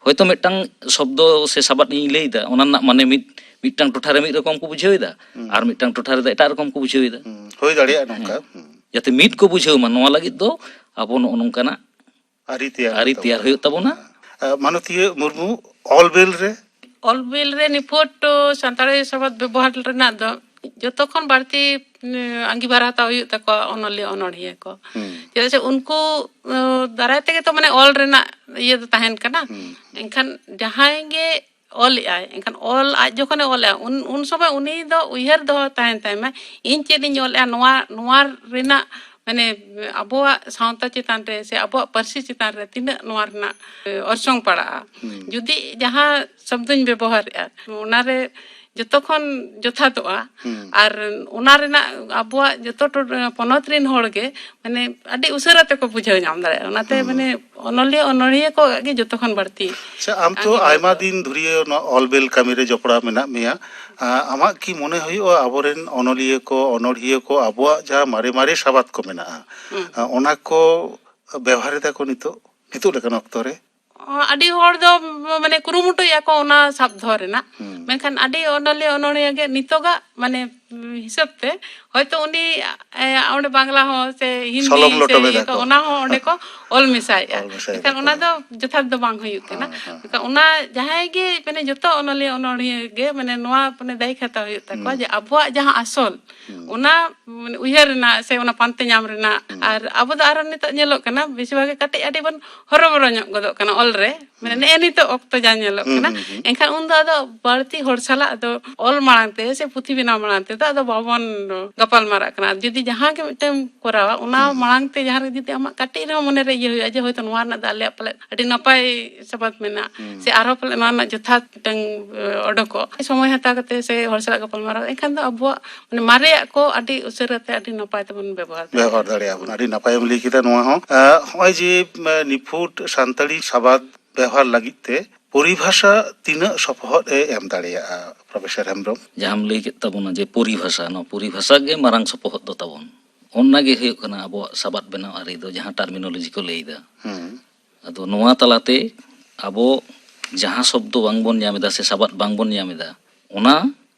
ᱦᱚᱭᱛᱳ ᱢᱤᱫᱴᱟᱝ ᱥᱚᱵᱫᱚ ᱥᱮ ᱥᱟᱵᱟᱫ ᱤᱧ ᱞᱟᱹᱭᱫᱟ, ᱚᱱᱟ ᱨᱮᱱᱟᱜ ᱢᱟᱱᱮ ᱢᱤᱫ ᱢᱤᱫᱴᱟᱝ ᱴᱚᱴᱷᱟ ᱨᱮ ᱢᱤᱫ ᱨᱚᱠᱚᱢ ᱠᱚ ᱵᱩᱡᱷᱟᱹᱣ ᱮᱫᱟ, ᱟᱨ ᱢᱤᱫᱴᱟᱝ ᱴᱚᱴᱷᱟ ᱨᱮᱫᱚ ᱮᱴᱟᱜ ᱨᱚᱠᱚᱢ ᱠᱚ ᱵᱩᱡᱷᱟᱹᱣ ᱮᱫᱟ᱾ ᱦᱩᱸ, ᱦᱩᱭ ᱫᱟᱲᱮᱭᱟᱜᱼᱟ ᱱᱚᱝᱠᱟ᱾ ᱦᱩᱸ᱾ ᱡᱟᱛᱮ ᱢᱤᱫ ᱠᱚ ᱵᱩᱡᱷᱟᱹᱣ ᱢᱟ, ᱱᱚᱣᱟ ᱞᱟᱹᱜᱤᱫ ᱫᱚ ᱟᱵᱚ ᱱᱚᱜᱼᱚ ᱱᱚᱝᱠᱟᱱᱟᱜ ᱟᱹᱨᱤ ᱛᱮᱭᱟᱨ ᱟᱹᱨᱤ ᱦᱩᱭᱩᱜ ᱛᱮᱭᱟᱨ ᱛᱟᱵᱚᱱᱟ᱾ ᱦᱩᱭᱩᱜ ᱛᱟᱵᱚᱱᱟ᱾ ᱟᱨ ᱢᱟᱱᱚᱛᱤᱭᱟᱹ ᱢᱩᱨᱢᱩ, ᱚᱞ ᱵᱮᱞ ᱨᱮ? ᱚᱞ ᱵᱮᱞ ᱨᱮ ᱱᱤᱯᱷᱩᱴ ᱥᱟᱱᱛᱟᱲᱤ ᱥᱟᱵᱟᱫ ᱵᱮᱵᱚᱦᱟᱨ ᱨᱮᱱᱟᱜ ᱫᱚ ᱡᱚᱛᱚ ᱠᱷᱚᱱ ᱵᱟᱹᱲᱛᱤ, ᱩᱸ, ᱟᱸᱜᱤᱵᱷᱟᱨ ᱦᱟᱛᱟᱣ ᱦᱩᱭᱩᱜ ᱛᱟᱠᱚᱣᱟ ᱚᱱᱚᱞᱤᱭᱟᱹ ᱚᱱᱚᱲᱦᱤᱭᱟᱹ ᱠᱚ᱾ ᱦᱩᱸ᱾ ᱪᱮᱫᱟᱜ ᱥᱮ ᱩᱱᱠᱩ, ᱩᱸ, ᱫᱟᱨᱟᱭ ᱛᱮᱜᱮ ᱛᱚ ᱢᱟᱱᱮ ᱚᱞ ᱨᱮᱱᱟᱜ ᱤᱭᱟᱹ ᱫᱚ ᱛᱟᱦᱮᱱ ᱠᱟᱱᱟ᱾ ᱦᱩᱸ᱾ ᱮᱱᱠᱷᱟᱱ ᱡᱟᱦᱟᱸᱭ ᱜᱮ ᱚᱞᱮᱜᱼᱟᱭ, ᱮᱱᱠᱷᱟᱱ ᱚᱞ ᱟᱡ ᱡᱚᱠᱷᱚᱱᱮ ᱚᱞᱮᱜᱼᱟ, ᱩᱱ, ᱩᱱ ᱥᱚᱢᱚᱭ ᱩᱱᱤ ᱫᱚ ᱩᱭᱦᱟᱹᱨ ᱫᱚᱦᱚ ᱛᱟᱦᱮᱱ ᱛᱟᱭ ᱢᱟ, ᱤᱧ ᱪᱮᱫ ᱤᱧ ᱚᱞᱮᱜᱼᱟ, ᱱᱚᱣᱟ, ᱱᱚᱣᱟ ᱨᱮᱱᱟᱜ ᱢᱟᱱᱮ ᱟᱵᱚᱣᱟᱜ ᱥᱟᱶᱛᱟ ᱪᱮᱛᱟᱱ ᱨᱮ ᱥᱮ ᱟᱵᱚᱣᱟᱜ ᱯᱟᱹᱨᱥᱤ ᱪᱮᱛᱟᱱ ᱨᱮ ᱛᱤᱱᱟᱹᱜ ᱱᱚᱣᱟ ᱨᱮᱱᱟᱜ, ᱮ, ᱚᱨᱥᱚᱝ ᱯᱟᱲᱟᱜᱼᱟ᱾ ᱦᱩᱸ᱾ ᱡᱩᱫᱤ ᱡᱟᱦᱟᱸ ᱥᱚᱵᱫᱚᱧ ᱵᱮᱵᱚᱦᱟᱨᱮᱜᱼᱟ, ᱚᱱᱟᱨᱮ ᱡᱚᱛᱚ ᱠᱷᱚᱱ ᱡᱚᱛᱷᱟᱛᱚᱜᱼᱟ᱾ ᱦᱩᱸ᱾ ᱟᱨ ᱚᱱᱟ ᱨᱮᱱᱟᱜ ᱟᱵᱚᱣᱟᱜ ᱡᱚᱛᱚ ᱴᱚ-, ᱯᱚᱱᱚᱛ ᱨᱮᱱ ᱦᱚᱲ ᱜᱮ ᱢᱟᱱᱮ ᱟᱹᱰᱤ ᱩᱥᱟᱹᱨᱟ ᱛᱮᱠᱚ ᱵᱩᱡᱷᱟᱹᱣ ᱧᱟᱢ ᱫᱟᱲᱮᱭᱟᱜᱼᱟ᱾ ᱚᱱᱟᱛᱮ ᱦᱩᱸ᱾ ᱢᱟᱱᱮ ᱚᱱᱚᱞᱤᱭᱟᱹ ᱚᱱᱚᱲᱦᱤᱭᱟᱹ ᱠᱚ ᱜᱮ ᱡᱚᱛᱚ ᱠᱷᱚᱱ ᱵᱟᱹᱲᱛᱤ᱾ ᱟᱪᱪᱷᱟ, ᱟᱢ ᱛᱚ ᱟᱸᱜᱤᱵᱷᱟᱨ ᱟᱭᱢᱟ ᱫᱚ᱾ ᱫᱤᱱ ᱫᱷᱩᱨᱤᱭᱟᱹ ᱱᱚᱣᱟ ᱚᱞ ᱵᱮᱞ ᱠᱟᱹᱢᱤ ᱨᱮ ᱡᱚᱯᱲᱟᱣ ᱢᱮᱱᱟᱜ ᱢᱮᱭᱟ᱾ ᱟ, ᱟᱢᱟᱜ ᱠᱤ ᱢᱚᱱᱮ ᱦᱩᱭᱩᱜᱼᱟ ᱟᱵᱚᱨᱮᱱ ᱚᱱᱚᱞᱤᱭᱟᱹ ᱠᱚ, ᱚᱱᱚᱲᱦᱤᱭᱟᱹ ᱠᱚ ᱟᱵᱚᱣᱟᱜ ᱡᱟᱦᱟᱸ ᱢᱟᱨᱮ ᱢᱟᱨᱮ ᱥᱟᱵᱟᱫ ᱠᱚ ᱢᱮᱱᱟᱜᱼᱟ, ᱦᱩᱸ᱾ ᱟ, ᱚᱱᱟ ᱠᱚ ᱵᱮᱣᱦᱟᱨ ᱮᱫᱟ ᱠᱚ ᱱᱤᱛᱚᱜ, ᱱᱤᱛᱚᱜ ᱞᱮᱠᱟᱱ ᱚᱠᱛᱚ ᱨᱮ? ᱚ, ᱟᱹᱰᱤ ᱦᱚᱲ ᱫᱚ ᱢᱟᱱᱮ ᱠᱩᱨᱩᱢᱩᱴᱩᱭᱮᱫᱼᱟ ᱠᱚ ᱚᱱᱟ ᱥᱟᱵ ᱫᱚᱦᱚ ᱨᱮᱱᱟᱜ᱾ ᱦᱩᱸ᱾ ᱢᱮᱱᱠᱷᱟᱱ ᱟᱹᱰᱤ ᱚᱱᱚᱞᱤᱭᱟᱹ ᱚᱱᱚᱲᱦᱤᱭᱟᱹ ᱜᱮ ᱱᱤᱛᱚᱜᱟᱜ ᱢᱟᱱᱮ ᱦᱤᱥᱟᱹᱵ ᱛᱮ ᱦᱚᱭᱛᱳ ᱩᱱᱤ, ᱮ, ᱚᱸᱰᱮ ᱵᱟᱝᱞᱟ ᱦᱚᱸ ᱥᱮ ᱦᱤᱱᱫᱤ ᱥᱚᱞᱚᱢ ᱥᱮ ᱞᱚᱴᱚᱢ ᱤᱭᱟᱹ ᱮᱫᱟ ᱠᱚ, ᱠᱚ᱾ ᱚᱱᱟ ᱦᱚᱸ ᱚᱸᱰᱮ ᱠᱚ ᱚᱞ ᱢᱮᱥᱟᱭᱮᱫᱼᱟ᱾ ᱚᱞ ᱢᱮᱥᱟᱭ ᱮᱱᱠᱷᱟᱱ ᱮᱫᱟ ᱠᱚ᱾ ᱚᱱᱟ ᱫᱚ ᱡᱚᱛᱷᱟᱛ ᱫᱚ ᱵᱟᱝ ᱦᱩᱭᱩᱜ ᱠᱟᱱᱟ᱾ ᱦᱮᱸ, ᱦᱮᱸ᱾ ᱢᱮᱱᱠᱷᱟᱱ ᱚᱱᱟ ᱡᱟᱦᱟᱸᱭ ᱜᱮ ᱢᱟᱱᱮ ᱡᱚᱛᱚ ᱚᱱᱚᱞᱤᱭᱟᱹ ᱚᱱᱚᱲᱦᱤᱭᱟᱹ ᱜᱮ ᱢᱟᱱᱮ ᱱᱚᱣᱟ ᱢᱟᱱᱮ ᱫᱟᱭᱤ ᱦᱟᱛᱟᱣ ᱦᱩᱭᱩᱜ ᱛᱟᱠᱚᱣᱟ ᱦᱩᱸ᱾ ᱡᱮ ᱟᱵᱚᱣᱟᱜ ᱡᱟᱦᱟᱸ ᱟᱥᱚᱞ ᱦᱩᱸ᱾ ᱚᱱᱟ ᱢᱟᱱᱮ ᱩᱭᱦᱟᱹᱨ ᱨᱮᱱᱟᱜ ᱥᱮ ᱚᱱᱟ ᱯᱟᱱᱛᱮ ᱧᱟᱢ ᱨᱮᱱᱟᱜ᱾ ᱦᱩᱸ᱾ ᱟᱨ ᱟᱵᱚ ᱫᱚ ᱟᱨᱚ ᱱᱤᱛᱚᱜ ᱧᱮᱞᱚᱜ ᱠᱟᱱᱟ ᱵᱮᱥᱤᱨ ᱵᱷᱟᱜᱽ ᱜᱮ ᱠᱟᱹᱴᱤᱡ ᱟᱹᱰᱤ ᱵᱚᱱ ᱦᱚᱨᱚᱵᱚᱨᱚ ᱧᱚᱜ ᱜᱚᱫᱚᱜ ᱠᱟᱱᱟ ᱚᱞ ᱨᱮ᱾ ᱢᱟᱱᱮ ᱦᱩᱸ᱾ ᱱᱮᱜᱼᱮ ᱱᱤᱛᱚᱜ ᱚᱠᱛᱚ ᱡᱟ ᱧᱮᱞᱚᱜ ᱦᱩᱸ, ᱠᱟᱱᱟ᱾ ᱦᱩᱸ, ᱦᱩᱸ᱾ ᱮᱱᱠᱷᱟᱱ ᱩᱱᱫᱚ ᱟᱫᱚ ᱵᱟᱹᱲᱛᱤ ᱦᱚᱲ ᱥᱟᱞᱟᱜ ᱫᱚ ᱚᱞ ᱢᱟᱲᱟᱝ ᱛᱮ ᱥᱮ ᱯᱩᱛᱷᱤ ᱵᱮᱱᱟᱣ ᱢᱟᱲᱟᱝ ᱛᱮ ᱱᱤᱛᱚᱜ ᱫᱚ ᱵᱟᱵᱚᱱ ᱜᱟᱯᱟᱞ ᱢᱟᱨᱟᱜ ᱠᱟᱱᱟ᱾ ᱟᱨ ᱡᱩᱫᱤ ᱡᱟᱦᱟᱸ ᱜᱮ ᱢᱤᱫᱴᱮᱱ ᱠᱚᱨᱟᱣᱟ, ᱚᱱᱟ ᱦᱩᱸ᱾ ᱢᱟᱲᱟᱝ ᱛᱮ ᱡᱟᱦᱟᱸ ᱨᱮ ᱡᱩᱫᱤ ᱟᱢᱟᱜ ᱠᱟᱹᱴᱤᱡ ᱨᱮᱦᱚᱸ ᱢᱚᱱᱮ ᱨᱮ ᱤᱭᱟᱹ ᱦᱩᱭᱩᱜᱼᱟ ᱡᱮ ᱦᱳᱭᱛᱳ ᱱᱚᱣᱟ ᱨᱮᱱᱟᱜ ᱫᱚ ᱟᱞᱮᱭᱟᱜ ᱯᱟᱞᱮᱫ ᱟᱹᱰᱤ ᱱᱟᱯᱟᱭ ᱥᱟᱵᱟᱫ ᱢᱮᱱᱟᱜᱼᱟ, ᱦᱩᱸ᱾ ᱥᱮ ᱟᱨᱦᱚᱸ ᱯᱟᱞᱮᱫ ᱱᱚᱣᱟ ᱨᱮᱱᱟᱜ ᱡᱚᱛᱷᱟᱛ ᱢᱤᱫᱴᱟᱝ, ᱮ, ᱚᱰᱚᱠᱚᱜ, ᱥᱚᱢᱚᱭ ᱦᱟᱛᱟᱣ ᱠᱟᱛᱮ ᱥᱮ ᱦᱚᱲ ᱥᱟᱞᱟᱜ ᱜᱟᱯᱟᱞ ᱢᱟᱨᱟᱣ, ᱮᱱᱠᱷᱟᱱ ᱫᱚ ᱟᱵᱚᱣᱟᱜ ᱢᱟᱱᱮ ᱢᱟᱨᱮᱭᱟᱜ ᱠᱚ ᱟᱹᱰᱤ ᱩᱥᱟᱹᱨᱟ ᱛᱮ ᱟᱹᱰᱤ ᱱᱟᱯᱟᱭ ᱛᱮᱵᱚᱱ ᱵᱮᱵᱚᱦᱟᱨ ᱫᱟᱲᱮᱭᱟᱜᱼᱟ᱾ ᱵᱮᱵᱚᱦᱟᱨ ᱫᱟᱲᱮᱭᱟᱜᱼᱟ ᱵᱚᱱ᱾ ᱟᱹᱰᱤ ᱱᱟᱯᱟᱭᱮᱢ ᱞᱟᱹᱭ ᱠᱮᱫᱟ ᱱᱚᱣᱟ ᱦᱚᱸ᱾ ᱮ, ᱱᱚᱜᱼᱚᱭ ᱡᱮ, ᱮ, ᱱᱤᱯᱷᱩᱴ ᱥᱟᱱᱛᱟᱲᱤ ᱥᱟᱵᱟᱫ ᱵᱮᱣᱦᱟᱨ ᱞᱟᱹᱜᱤᱫ ᱛᱮ ᱯᱚᱨᱤᱵᱷᱟᱥᱟ ᱛᱤᱱᱟᱹᱜ ᱥᱚᱯᱚᱦᱚᱫ ᱮ ᱮᱢ ᱫᱟᱲᱮᱭᱟᱜᱼᱟ, ᱯᱨᱚᱯᱷᱮᱥᱚᱨ ᱦᱮᱢᱵᱨᱚᱢ? ᱡᱟᱦᱟᱸᱢ ᱞᱟᱹᱭ ᱠᱮᱫ ᱛᱟᱵᱚᱱᱟ ᱡᱮ ᱯᱚᱨᱤᱵᱷᱟᱥᱟ, ᱱᱚᱣᱟ ᱯᱚᱨᱤᱵᱷᱟᱥᱟ ᱜᱮ ᱢᱟᱨᱟᱝ ᱥᱚᱯᱚᱦᱚᱫ ᱫᱚ ᱛᱟᱵᱚᱱ᱾ ᱚᱱᱟ ᱜᱮ ᱦᱩᱭᱩᱜ ᱠᱟᱱᱟ ᱟᱵᱚᱣᱟᱜ ᱥᱟᱵᱟᱫ ᱵᱮᱱᱟᱣ ᱟᱹᱨᱤ ᱫᱚ, ᱡᱟᱦᱟᱸ ᱴᱟᱨᱢᱤᱱᱳᱞᱚᱡᱤ ᱠᱚ ᱞᱟᱹᱭ ᱮᱫᱟ᱾ ᱦᱩᱸ᱾ ᱟᱫᱚ ᱱᱚᱣᱟ ᱛᱟᱞᱟᱛᱮ ᱟᱵᱚ ᱡᱟᱦᱟᱸ ᱥᱚᱵᱫᱚ ᱵᱟᱝᱵᱚᱱ ᱧᱟᱢ ᱮᱫᱟ ᱥᱮ ᱥᱟᱵᱟᱫ ᱵᱟᱝᱵᱚᱱ ᱧᱟᱢ ᱮᱫᱟ, ᱚᱱᱟ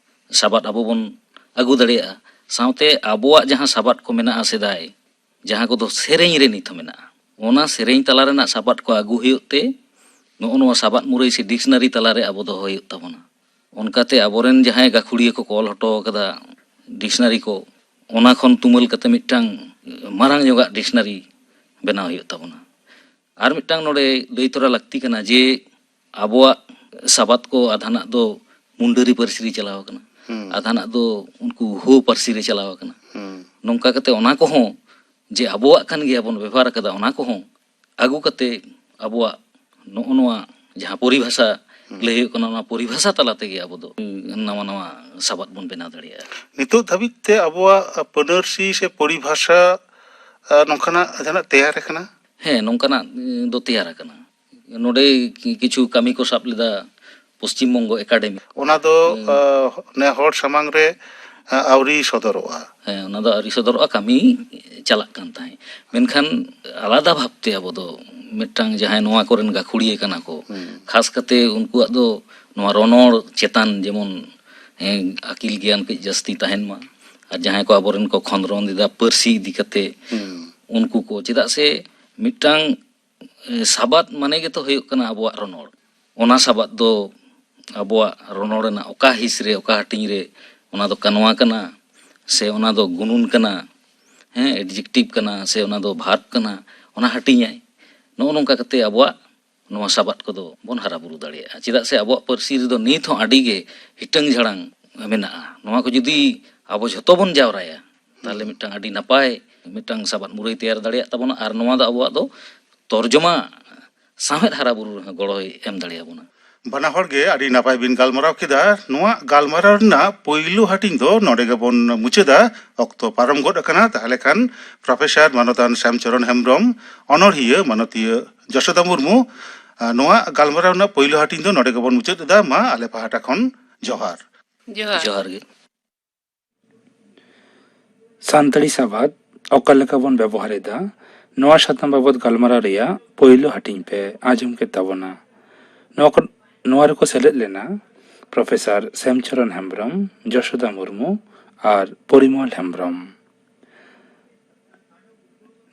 ᱥᱟᱵᱟᱫ ᱟᱵᱚ ᱵᱚᱱ ᱟᱹᱜᱩ ᱫᱟᱲᱮᱭᱟᱜᱼᱟ᱾ ᱥᱟᱶᱛᱮ ᱟᱵᱚᱣᱟᱜ ᱡᱟᱦᱟᱸ ᱥᱟᱵᱟᱫ ᱠᱚ ᱢᱮᱱᱟᱜᱼᱟ ᱥᱮᱫᱟᱭ, ᱡᱟᱦᱟᱸ ᱠᱚᱫᱚ ᱥᱮᱨᱮᱧ ᱨᱮ ᱱᱤᱛ ᱦᱚᱸ ᱢᱮᱱᱟᱜᱼᱟ, ᱚᱱᱟ ᱥᱮᱨᱮᱧ ᱛᱟᱞᱟ ᱨᱮᱱᱟᱜ ᱥᱟᱵᱟᱫ ᱠᱚ ᱟᱹᱜᱩ ᱦᱩᱭᱩᱜ ᱛᱮ ᱱᱚᱜᱼᱚ ᱱᱚᱣᱟ ᱥᱟᱵᱟᱫ ᱢᱩᱨᱟᱹᱭ ᱥᱮ ᱰᱤᱠᱥᱱᱟᱨᱤ ᱛᱟᱞᱟᱨᱮ ᱟᱵᱚ ᱫᱚᱦᱚ ᱦᱩᱭᱩᱜ ᱛᱟᱵᱚᱱᱟ᱾ ᱚᱱᱠᱟᱛᱮ ᱟᱵᱚᱨᱮᱱ ᱡᱟᱦᱟᱸᱭ ᱜᱟᱹᱠᱷᱩᱲᱤᱭᱟᱹ ᱠᱚᱠᱚ ᱚᱞ ᱦᱚᱴᱚ ᱟᱠᱟᱫᱟ ᱰᱤᱠᱥᱱᱟᱨᱤ ᱠᱚ, ᱚᱱᱟ ᱠᱷᱚᱱ ᱛᱩᱢᱟᱹᱞ ᱠᱟᱛᱮ ᱢᱤᱫᱴᱟᱝ ᱢᱟᱨᱟᱝ ᱧᱚᱜᱟᱜ ᱰᱤᱠᱥᱱᱟᱨᱤ ᱵᱮᱱᱟᱣ ᱦᱩᱭᱩᱜ ᱛᱟᱵᱚᱱᱟ᱾ ᱟᱨ ᱢᱤᱫᱴᱟᱝ ᱱᱚᱰᱮ ᱞᱟᱹᱭ ᱛᱚᱨᱟ ᱞᱟᱹᱠᱛᱤ ᱠᱟᱱᱟ ᱡᱮ ᱟᱵᱚᱣᱟᱜ ᱥᱟᱵᱟᱫ ᱠᱚ ᱟᱫᱷᱟᱱᱟᱜ ᱫᱚ ᱢᱩᱱᱰᱟᱹᱨᱤ ᱯᱟᱹᱨᱥᱤ ᱨᱮ ᱪᱟᱞᱟᱣ ᱟᱠᱟᱱᱟ, ᱦᱩᱸ᱾ ᱟᱫᱷᱟᱱᱟᱜ ᱫᱚ ᱩᱱᱠᱩ ᱦᱳ ᱯᱟᱹᱨᱥᱤ ᱨᱮ ᱪᱟᱞᱟᱣ ᱟᱠᱟᱱᱟ᱾ ᱦᱩᱸ᱾ ᱱᱚᱝᱠᱟ ᱠᱟᱛᱮ ᱚᱱᱟ ᱠᱚᱦᱚᱸ ᱡᱮ ᱟᱵᱚᱣᱟᱜ ᱠᱟᱱ ᱜᱮᱭᱟ ᱵᱚᱱ ᱵᱮᱵᱷᱟᱨ ᱟᱠᱟᱫᱟ, ᱚᱱᱟ ᱠᱚᱦᱚᱸ ᱟᱹᱜᱩ ᱠᱟᱛᱮ ᱟᱵᱚᱣᱟᱜ ᱱᱚᱜᱼᱚ ᱱᱚᱣᱟ ᱡᱟᱦᱟᱸ ᱯᱚᱨᱤᱵᱷᱟᱥᱟ ᱦᱩᱸ᱾ ᱞᱟᱹᱭ ᱦᱩᱭᱩᱜ ᱠᱟᱱᱟ, ᱚᱱᱟ ᱯᱚᱨᱤᱵᱷᱟᱥᱟ ᱛᱟᱞᱟ ᱛᱮᱜᱮ ᱟᱵᱚ ᱫᱚ ᱱᱟᱣᱟ ᱱᱟᱣᱟ ᱥᱟᱵᱟᱫ ᱵᱚᱱ ᱵᱮᱱᱟᱣ ᱫᱟᱲᱮᱭᱟᱜᱼᱟ᱾ ᱱᱤᱛᱚᱜ ᱫᱷᱟᱹᱵᱤᱡ ᱛᱮ ᱟᱵᱚᱣᱟᱜ ᱯᱟᱹᱱᱟᱹᱨᱥᱤ ᱥᱮ ᱯᱚᱨᱤᱵᱷᱟᱥᱟ, ᱟ, ᱱᱚᱝᱠᱟᱱᱟᱜ ᱡᱟᱦᱟᱱᱟᱜ ᱛᱮᱭᱟᱨ ᱟᱠᱟᱱᱟ? ᱦᱮᱸ, ᱱᱚᱝᱠᱟᱱᱟᱜ, ᱩᱸ, ᱫᱚ ᱛᱮᱭᱟᱨ ᱟᱠᱟᱱᱟ᱾ ᱱᱚᱰᱮ ᱠᱤ-, ᱠᱤᱪᱷᱩ ᱠᱟᱹᱢᱤ ᱠᱚ ᱥᱟᱵ ᱞᱮᱫᱟ ᱯᱚᱥᱪᱤᱢ ᱵᱚᱝᱜᱚ ᱮᱠᱟᱰᱮᱢᱤ᱾ ᱚᱱᱟ ᱫᱚ, ᱦᱩᱸ᱾ ᱟ, ᱱᱮ ᱦᱚᱲ ᱥᱟᱢᱟᱝ ᱨᱮ, ᱟ, ᱟᱹᱣᱨᱤ ᱥᱚᱫᱚᱨᱚᱜᱼᱟ᱾ ᱦᱮᱸ, ᱚᱱᱟ ᱫᱚ ᱟᱹᱣᱨᱤ ᱥᱚᱫᱚᱨᱚᱜᱼᱟ, ᱠᱟᱹᱢᱤ ᱪᱟᱞᱟᱜ ᱠᱟᱱ ᱛᱟᱦᱮᱸᱫ᱾ ᱢᱮᱱᱠᱷᱟᱱ ᱟᱞᱟᱫᱟ ᱵᱷᱟᱵᱽᱛᱮ ᱟᱵᱚ ᱫᱚ ᱢᱤᱫᱴᱟᱝ ᱡᱟᱦᱟᱸᱭ ᱱᱚᱣᱟ ᱠᱚᱨᱮᱱ ᱜᱟᱹᱠᱷᱩᱲᱤᱭᱟᱹ ᱠᱟᱱᱟ ᱠᱚ, ᱦᱩᱸ᱾ ᱠᱷᱟᱥ ᱠᱟᱛᱮ ᱩᱱᱠᱩᱣᱟᱜ ᱫᱚ ᱱᱚᱣᱟ ᱨᱚᱱᱚᱲ ᱪᱮᱛᱟᱱ ᱡᱮᱢᱚᱱ, ᱦᱮᱸ, ᱟᱹᱠᱤᱞ ᱜᱮᱭᱟᱱ ᱠᱟᱹᱡ ᱡᱟᱹᱥᱛᱤ ᱛᱟᱦᱮᱱ ᱢᱟ᱾ ᱟᱨ ᱡᱟᱦᱟᱸᱭ ᱠᱚ ᱟᱵᱚᱨᱮᱱ ᱠᱚ ᱠᱷᱚᱸᱫᱽᱨᱚᱸᱫ ᱮᱫᱟ ᱯᱟᱹᱨᱥᱤ ᱤᱫᱤ ᱠᱟᱛᱮ, ᱦᱩᱸ᱾ ᱩᱱᱠᱩ ᱠᱚ, ᱪᱮᱫᱟᱜ ᱥᱮ ᱢᱤᱫᱴᱟᱝ, ᱮ, ᱥᱟᱵᱟᱫ ᱢᱟᱱᱮ ᱜᱮᱛᱚ ᱦᱩᱭᱩᱜ ᱠᱟᱱᱟ ᱟᱵᱚᱣᱟᱜ ᱨᱚᱱᱚᱲ᱾ ᱚᱱᱟ ᱥᱟᱵᱟᱫ ᱫᱚ ᱟᱵᱚᱣᱟᱜ ᱨᱚᱱᱚᱲ ᱨᱮᱱᱟᱜ ᱚᱠᱟ ᱦᱤᱸᱥ ᱨᱮ, ᱚᱠᱟ ᱦᱟᱹᱴᱤᱧ ᱨᱮ ᱚᱱᱟ ᱫᱚ ᱠᱟᱱᱣᱟ ᱠᱟᱱᱟ, ᱥᱮ ᱚᱱᱟ ᱫᱚ ᱜᱩᱱᱩᱱ ᱠᱟᱱᱟ, ᱦᱮᱸ, ᱮᱰᱡᱮᱠᱴᱤᱵᱷ ᱠᱟᱱᱟ, ᱥᱮ ᱚᱱᱟ ᱫᱚ ᱵᱷᱟᱨᱵ ᱠᱟᱱᱟ, ᱚᱱᱟ ᱦᱟᱹᱴᱤᱧᱟᱭ᱾ ᱱᱚᱜᱼᱚ ᱱᱚᱝᱠᱟ ᱠᱟᱛᱮ ᱟᱵᱚᱣᱟᱜ ᱱᱚᱣᱟ ᱥᱟᱵᱟᱫ ᱠᱚᱫᱚ ᱵᱚᱱ ᱦᱟᱨᱟ ᱵᱩᱨᱩ ᱫᱟᱲᱮᱭᱟᱜᱼᱟ᱾ ᱪᱮᱫᱟᱜ ᱥᱮ ᱟᱵᱚᱣᱟᱜ ᱯᱟᱹᱨᱥᱤ ᱨᱮᱫᱚ ᱱᱤᱛ ᱦᱚᱸ ᱟᱹᱰᱤ ᱜᱮ ᱦᱤᱴᱟᱹᱝ ᱡᱷᱟᱲᱟᱝ, ᱮ, ᱢᱮᱱᱟᱜᱼᱟ᱾ ᱱᱚᱣᱟ ᱠᱚ ᱡᱩᱫᱤ ᱟᱵᱚ ᱡᱷᱚᱛᱚ ᱵᱚᱱ ᱡᱟᱣᱨᱟᱭᱟ, ᱛᱟᱦᱚᱞᱮ ᱢᱤᱫᱴᱟᱝ ᱟᱹᱰᱤ ᱱᱟᱯᱟᱭ ᱢᱤᱫᱴᱟᱝ ᱥᱟᱵᱟᱫ ᱢᱩᱨᱟᱹᱭ ᱛᱮᱭᱟᱨ ᱫᱟᱲᱮᱭᱟᱜ ᱛᱟᱵᱚᱱᱟ᱾ ᱟᱨ ᱱᱚᱣᱟ ᱫᱚ ᱟᱵᱚᱣᱟᱜ ᱫᱚ ᱛᱚᱨᱡᱚᱢᱟ ᱥᱟᱶᱦᱮᱫ ᱦᱟᱨᱟ ᱵᱩᱨᱩ ᱨᱮᱦᱚᱸ ᱜᱚᱲᱚᱭ ᱮᱢ ᱫᱟᱲᱮᱭᱟᱵᱚᱱᱟ᱾ ᱵᱟᱱᱟ ᱦᱚᱲ ᱜᱮ ᱟᱹᱰᱤ ᱱᱟᱯᱟᱭ ᱵᱤᱱ ᱜᱟᱞᱢᱟᱨᱟᱣ ᱠᱮᱫᱟ᱾ ᱱᱚᱣᱟ ᱜᱟᱞᱢᱟᱨᱟᱣ ᱨᱮᱱᱟᱜ ᱯᱳᱭᱞᱳ ᱦᱟᱹᱴᱤᱧ ᱫᱚ ᱱᱚᱰᱮ ᱜᱮᱵᱚᱱ ᱢᱩᱪᱟᱹᱫᱟ᱾ ᱚᱠᱛᱚ ᱯᱟᱨᱚᱢ ᱜᱚᱫ ᱟᱠᱟᱱᱟ᱾ ᱛᱟᱦᱚᱞᱮ ᱠᱷᱟᱱ ᱯᱨᱚᱯᱷᱮᱥᱚᱨ ᱢᱟᱱᱚᱛᱟᱱ ᱥᱭᱟᱢᱪᱚᱨᱚᱱ ᱦᱮᱢᱵᱨᱚᱢ, ᱚᱱᱚᱲᱦᱤᱭᱟᱹ ᱢᱟᱱᱚᱛᱤᱭᱟᱹ ᱡᱚᱥᱳᱫᱟ ᱢᱩᱨᱢᱩ, ᱟᱨ ᱱᱚᱣᱟ ᱜᱟᱞᱢᱟᱨᱟᱣ ᱨᱮᱱᱟᱜ ᱯᱳᱭᱞᱳ ᱦᱟᱹᱴᱤᱧ ᱫᱚ ᱱᱚᱰᱮ ᱜᱮᱵᱚᱱ ᱢᱩᱪᱟᱹᱫ ᱮᱫᱟ᱾ ᱢᱟ ᱟᱞᱮ ᱯᱟᱦᱴᱟ ᱠᱷᱚᱱ ᱡᱚᱦᱟᱨ᱾ ᱡᱚᱦᱟᱨ᱾ ᱡᱚᱦᱟᱨ ᱜᱮ᱾ ᱥᱟᱱᱛᱟᱲᱤ ᱥᱟᱵᱟᱫ ᱚᱠᱟ ᱞᱮᱠᱟ ᱵᱚᱱ ᱵᱮᱵᱚᱦᱟᱨ ᱮᱫᱟ, ᱱᱚᱣᱟ ᱥᱟᱛᱟᱢ ᱵᱟᱵᱚᱛ ᱜᱟᱞᱢᱟᱨᱟᱣ ᱨᱮᱭᱟᱜ ᱯᱳᱭᱞᱳ ᱦᱟᱹᱴᱤᱧ ᱯᱮ ᱟᱸᱡᱚᱢ ᱠᱮᱫ ᱛᱟᱵᱚᱱᱟ᱾ ᱱᱚᱣᱟ ᱠᱚ, ᱱᱚᱣᱟ ᱨᱮᱠᱚ ᱥᱮᱞᱮᱫ ᱞᱮᱱᱟ ᱯᱨᱚᱯᱷᱮᱥᱚᱨ ᱥᱭᱟᱢᱪᱚᱨᱚᱱ ᱦᱮᱢᱵᱨᱚᱢ, ᱡᱚᱥᱳᱫᱟ ᱢᱩᱨᱢᱩ ᱟᱨ ᱯᱚᱨᱤᱢᱚᱞ ᱦᱮᱢᱵᱨᱚᱢ᱾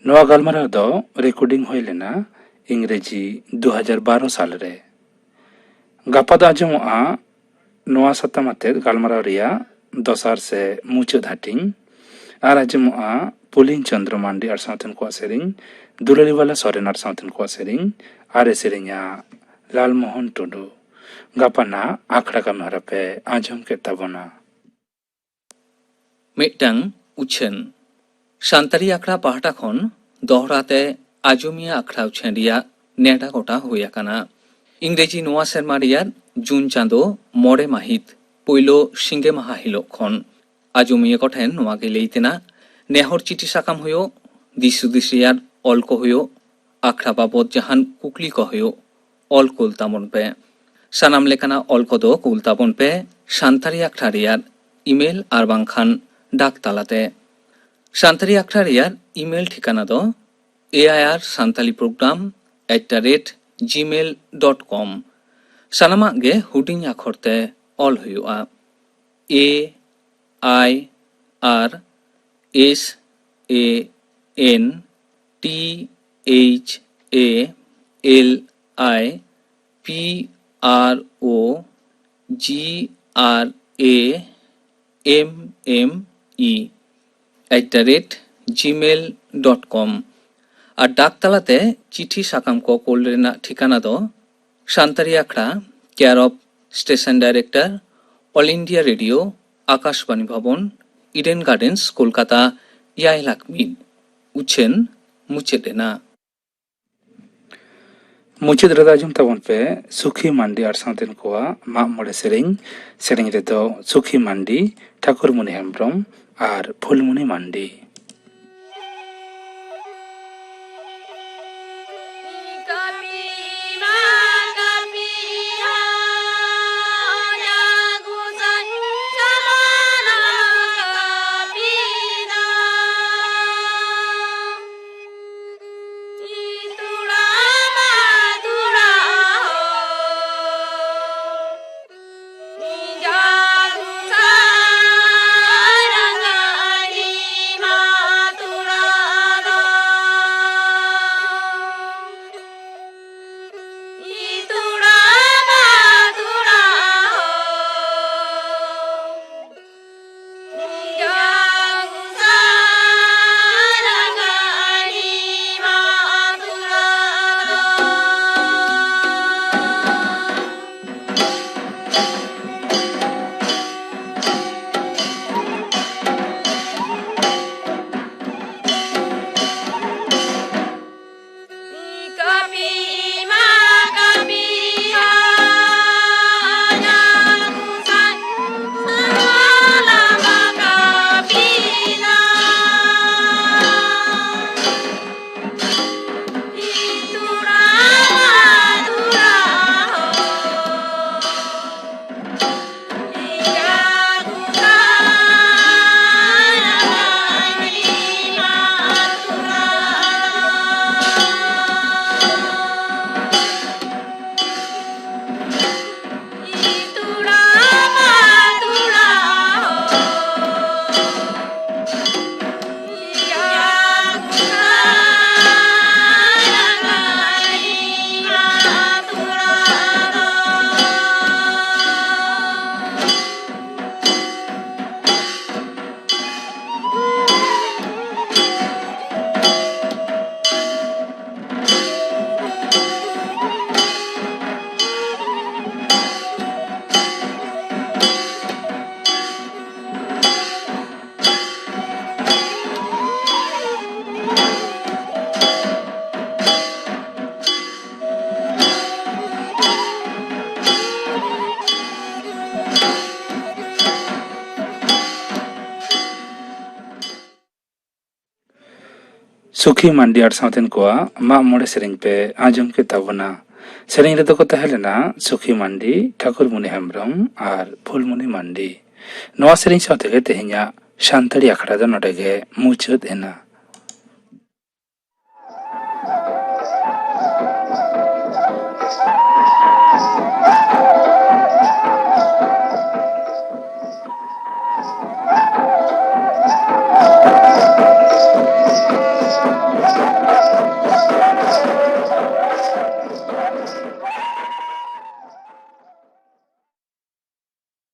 ᱱᱚᱣᱟ ᱜᱟᱞᱢᱟᱨᱟᱣ ᱫᱚ ᱨᱮᱠᱚᱨᱰᱤᱝ ᱦᱩᱭ ᱞᱮᱱᱟ ᱤᱝᱨᱮᱡᱤ ᱫᱩ ᱦᱟᱡᱟᱨ ᱵᱟᱨᱚ ᱥᱟᱞ ᱨᱮ᱾ ᱜᱟᱯᱟ ᱫᱚ ᱟᱸᱡᱚᱢᱚᱜᱼᱟ ᱱᱚᱣᱟ ᱥᱟᱛᱟᱢ ᱟᱛᱮᱫ ᱜᱟᱞᱢᱟᱨᱟᱣ ᱨᱮᱭᱟᱜ ᱫᱚᱥᱟᱨ ᱥᱮ ᱢᱩᱪᱟᱹᱫ ᱦᱟᱹᱴᱤᱧ᱾ ᱟᱨ ᱟᱸᱡᱚᱢᱚᱜᱼᱟ ᱯᱩᱞᱤᱱ ᱪᱚᱸᱫᱽᱨᱚ ᱢᱟᱱᱰᱤ ᱟᱨ ᱥᱟᱶᱛᱮᱱ ᱠᱚᱣᱟᱜ ᱥᱮᱨᱮᱧ, ᱫᱩᱞᱟᱹᱲᱤ ᱵᱟᱞᱟ ᱥᱚᱨᱮᱱ ᱟᱨ ᱥᱟᱶᱛᱮᱱ ᱠᱚᱣᱟᱜ ᱥᱮᱨᱮᱧ, ᱟᱨ ᱮ ᱥᱮᱨᱮᱧᱟ ᱞᱟᱞᱢᱳᱦᱚᱱ ᱴᱩᱰᱩ᱾ ᱜᱟᱯᱟᱱᱟᱜ ᱟᱠᱷᱲᱟ ᱠᱟᱹᱢᱤ ᱦᱚᱨᱟ ᱯᱮ ᱟᱸᱡᱚᱢ ᱠᱮᱫ ᱛᱟᱵᱚᱱᱟ᱾ ᱢᱤᱫᱴᱟᱝ ᱩᱪᱷᱟᱹᱱ᱾ ᱥᱟᱱᱛᱟᱲᱤ ᱟᱠᱷᱲᱟ ᱯᱟᱦᱴᱟ ᱠᱷᱚᱱ ᱫᱚᱦᱲᱟ ᱛᱮ ᱟᱸᱡᱚᱢᱤᱭᱟᱹ ᱟᱠᱷᱲᱟ ᱩᱪᱷᱟᱹᱱ ᱨᱮᱭᱟᱜ ᱱᱮᱰᱟ ᱜᱚᱴᱟ ᱦᱩᱭ ᱟᱠᱟᱱᱟ᱾ ᱤᱝᱨᱮᱡᱤ ᱱᱚᱣᱟ ᱥᱮᱨᱢᱟ ᱨᱮᱭᱟᱜ ᱡᱩᱱ ᱪᱟᱸᱫᱚ ᱢᱚᱬᱮ ᱢᱟᱹᱦᱤᱛ, ᱯᱳᱭᱞᱳ ᱥᱤᱸᱜᱮ ᱢᱟᱦᱟ ᱦᱤᱞᱳᱜ ᱠᱷᱚᱱ᱾ ᱟᱸᱡᱚᱢᱤᱭᱟᱹ ᱠᱚᱴᱷᱮᱱ ᱱᱚᱣᱟ ᱜᱮ ᱞᱟᱹᱭ ᱛᱮᱱᱟᱜ, ᱱᱮᱦᱚᱨ ᱪᱤᱴᱷᱤ ᱥᱟᱠᱟᱢ ᱦᱩᱭᱩᱜ, ᱫᱤᱥ ᱦᱩᱫᱤᱥ ᱨᱮᱭᱟᱜ ᱚᱞ ᱠᱚ ᱦᱩᱭᱩᱜ, ᱟᱠᱷᱲᱟ ᱵᱟᱵᱚᱛ ᱡᱟᱦᱟᱱ ᱠᱩᱠᱞᱤ ᱠᱚ ᱦᱩᱭᱩᱜ, ᱚᱞ ᱠᱩᱞ ᱛᱟᱵᱚᱱ ᱯᱮ᱾ ᱥᱟᱱᱟᱢ ᱞᱮᱠᱟᱱᱟᱜ ᱚᱞ ᱠᱚᱫᱚ ᱠᱩᱞ ᱛᱟᱵᱚᱱ ᱯᱮ ᱥᱟᱱᱛᱟᱲᱤ ᱟᱠᱷᱲᱟ ᱨᱮᱭᱟᱜ ᱤᱢᱮᱞ ᱟᱨ ᱵᱟᱝᱠᱷᱟᱱ ᱰᱟᱠ ᱛᱟᱞᱟᱛᱮ᱾ ᱥᱟᱱᱛᱟᱲᱤ ᱟᱠᱷᱲᱟ ᱨᱮᱭᱟᱜ ᱤᱢᱮᱞ ᱴᱷᱤᱠᱟᱹᱱᱟ ᱫᱚ A I R Santali program at the rate Gmail dot com. ᱥᱟᱱᱟᱢᱟᱜ ᱜᱮ ᱦᱩᱰᱤᱧ ᱟᱠᱷᱚᱨ ᱛᱮ ᱚᱞ ᱦᱩᱭᱩᱜᱼᱟ᱾ ᱮ I R S A N T H A L I P R O G R A M M E at the rate Gmail dot com. ᱟᱨ ᱰᱟᱠ ᱛᱟᱞᱟᱛᱮ ᱪᱤᱴᱷᱤ ᱥᱟᱠᱟᱢ ᱠᱚ ᱠᱳᱞ ᱨᱮᱱᱟᱜ ᱴᱷᱤᱠᱟᱹᱱᱟ ᱫᱚ ᱥᱟᱱᱛᱟᱲᱤ ᱟᱠᱷᱲᱟ, care of station director, All India Radio, Akashvani Bhavan, Eden Gardens, Kolkata, ᱮᱭᱟᱭ ᱞᱟᱠᱷ ᱢᱤᱫ᱾ ᱩᱪᱷᱟᱹᱱ ᱢᱩᱪᱟᱹᱫ ᱮᱱᱟ᱾ ᱢᱩᱪᱟᱹᱫ ᱨᱮᱫᱚ ᱟᱸᱡᱚᱢ ᱛᱟᱵᱚᱱ ᱯᱮ ᱥᱩᱠᱷᱤ ᱢᱟᱱᱰᱤ ᱟᱨ ᱥᱟᱶᱛᱮᱱ ᱠᱚᱣᱟᱜ ᱢᱟᱜ ᱢᱚᱬᱮ ᱥᱮᱨᱮᱧ᱾ ᱥᱮᱨᱮᱧ ᱨᱮᱫᱚ ᱥᱩᱠᱷᱤ ᱢᱟᱱᱰᱤ, ᱴᱷᱟᱹᱠᱩᱨᱢᱩᱱᱤ ᱦᱮᱢᱵᱽᱨᱚᱢ ᱟᱨ ᱯᱷᱩᱞᱢᱩᱱᱤ ᱢᱟᱱᱰᱤ᱾ ᱥᱩᱠᱷᱤ ᱢᱟᱱᱰᱤ ᱟᱨ ᱥᱟᱶᱛᱮᱱ ᱠᱚᱣᱟᱜ ᱢᱟᱜ ᱢᱚᱬᱮ ᱥᱮᱨᱮᱧ ᱯᱮ ᱟᱸᱡᱚᱢ ᱠᱮᱫ ᱛᱟᱵᱚᱱᱟ᱾ ᱥᱮᱨᱮᱧ ᱨᱮᱫᱚ ᱠᱚ ᱛᱟᱦᱮᱸ ᱞᱮᱱᱟ ᱥᱩᱠᱷᱤ ᱢᱟᱱᱰᱤ, ᱴᱷᱟᱹᱠᱩᱨᱢᱩᱱᱤ ᱦᱮᱢᱵᱨᱚᱢ ᱟᱨ ᱯᱷᱩᱞᱢᱩᱱᱤ ᱢᱟᱱᱰᱤ᱾ ᱱᱚᱣᱟ ᱥᱮᱨᱮᱧ ᱥᱟᱶ ᱛᱮᱜᱮ ᱛᱮᱦᱮᱧᱟᱜ ᱥᱟᱱᱛᱟᱲᱤ ᱟᱠᱷᱲᱟ ᱫᱚ ᱱᱚᱰᱮ ᱜᱮ ᱢᱩᱪᱟᱹᱫ ᱮᱱᱟ᱾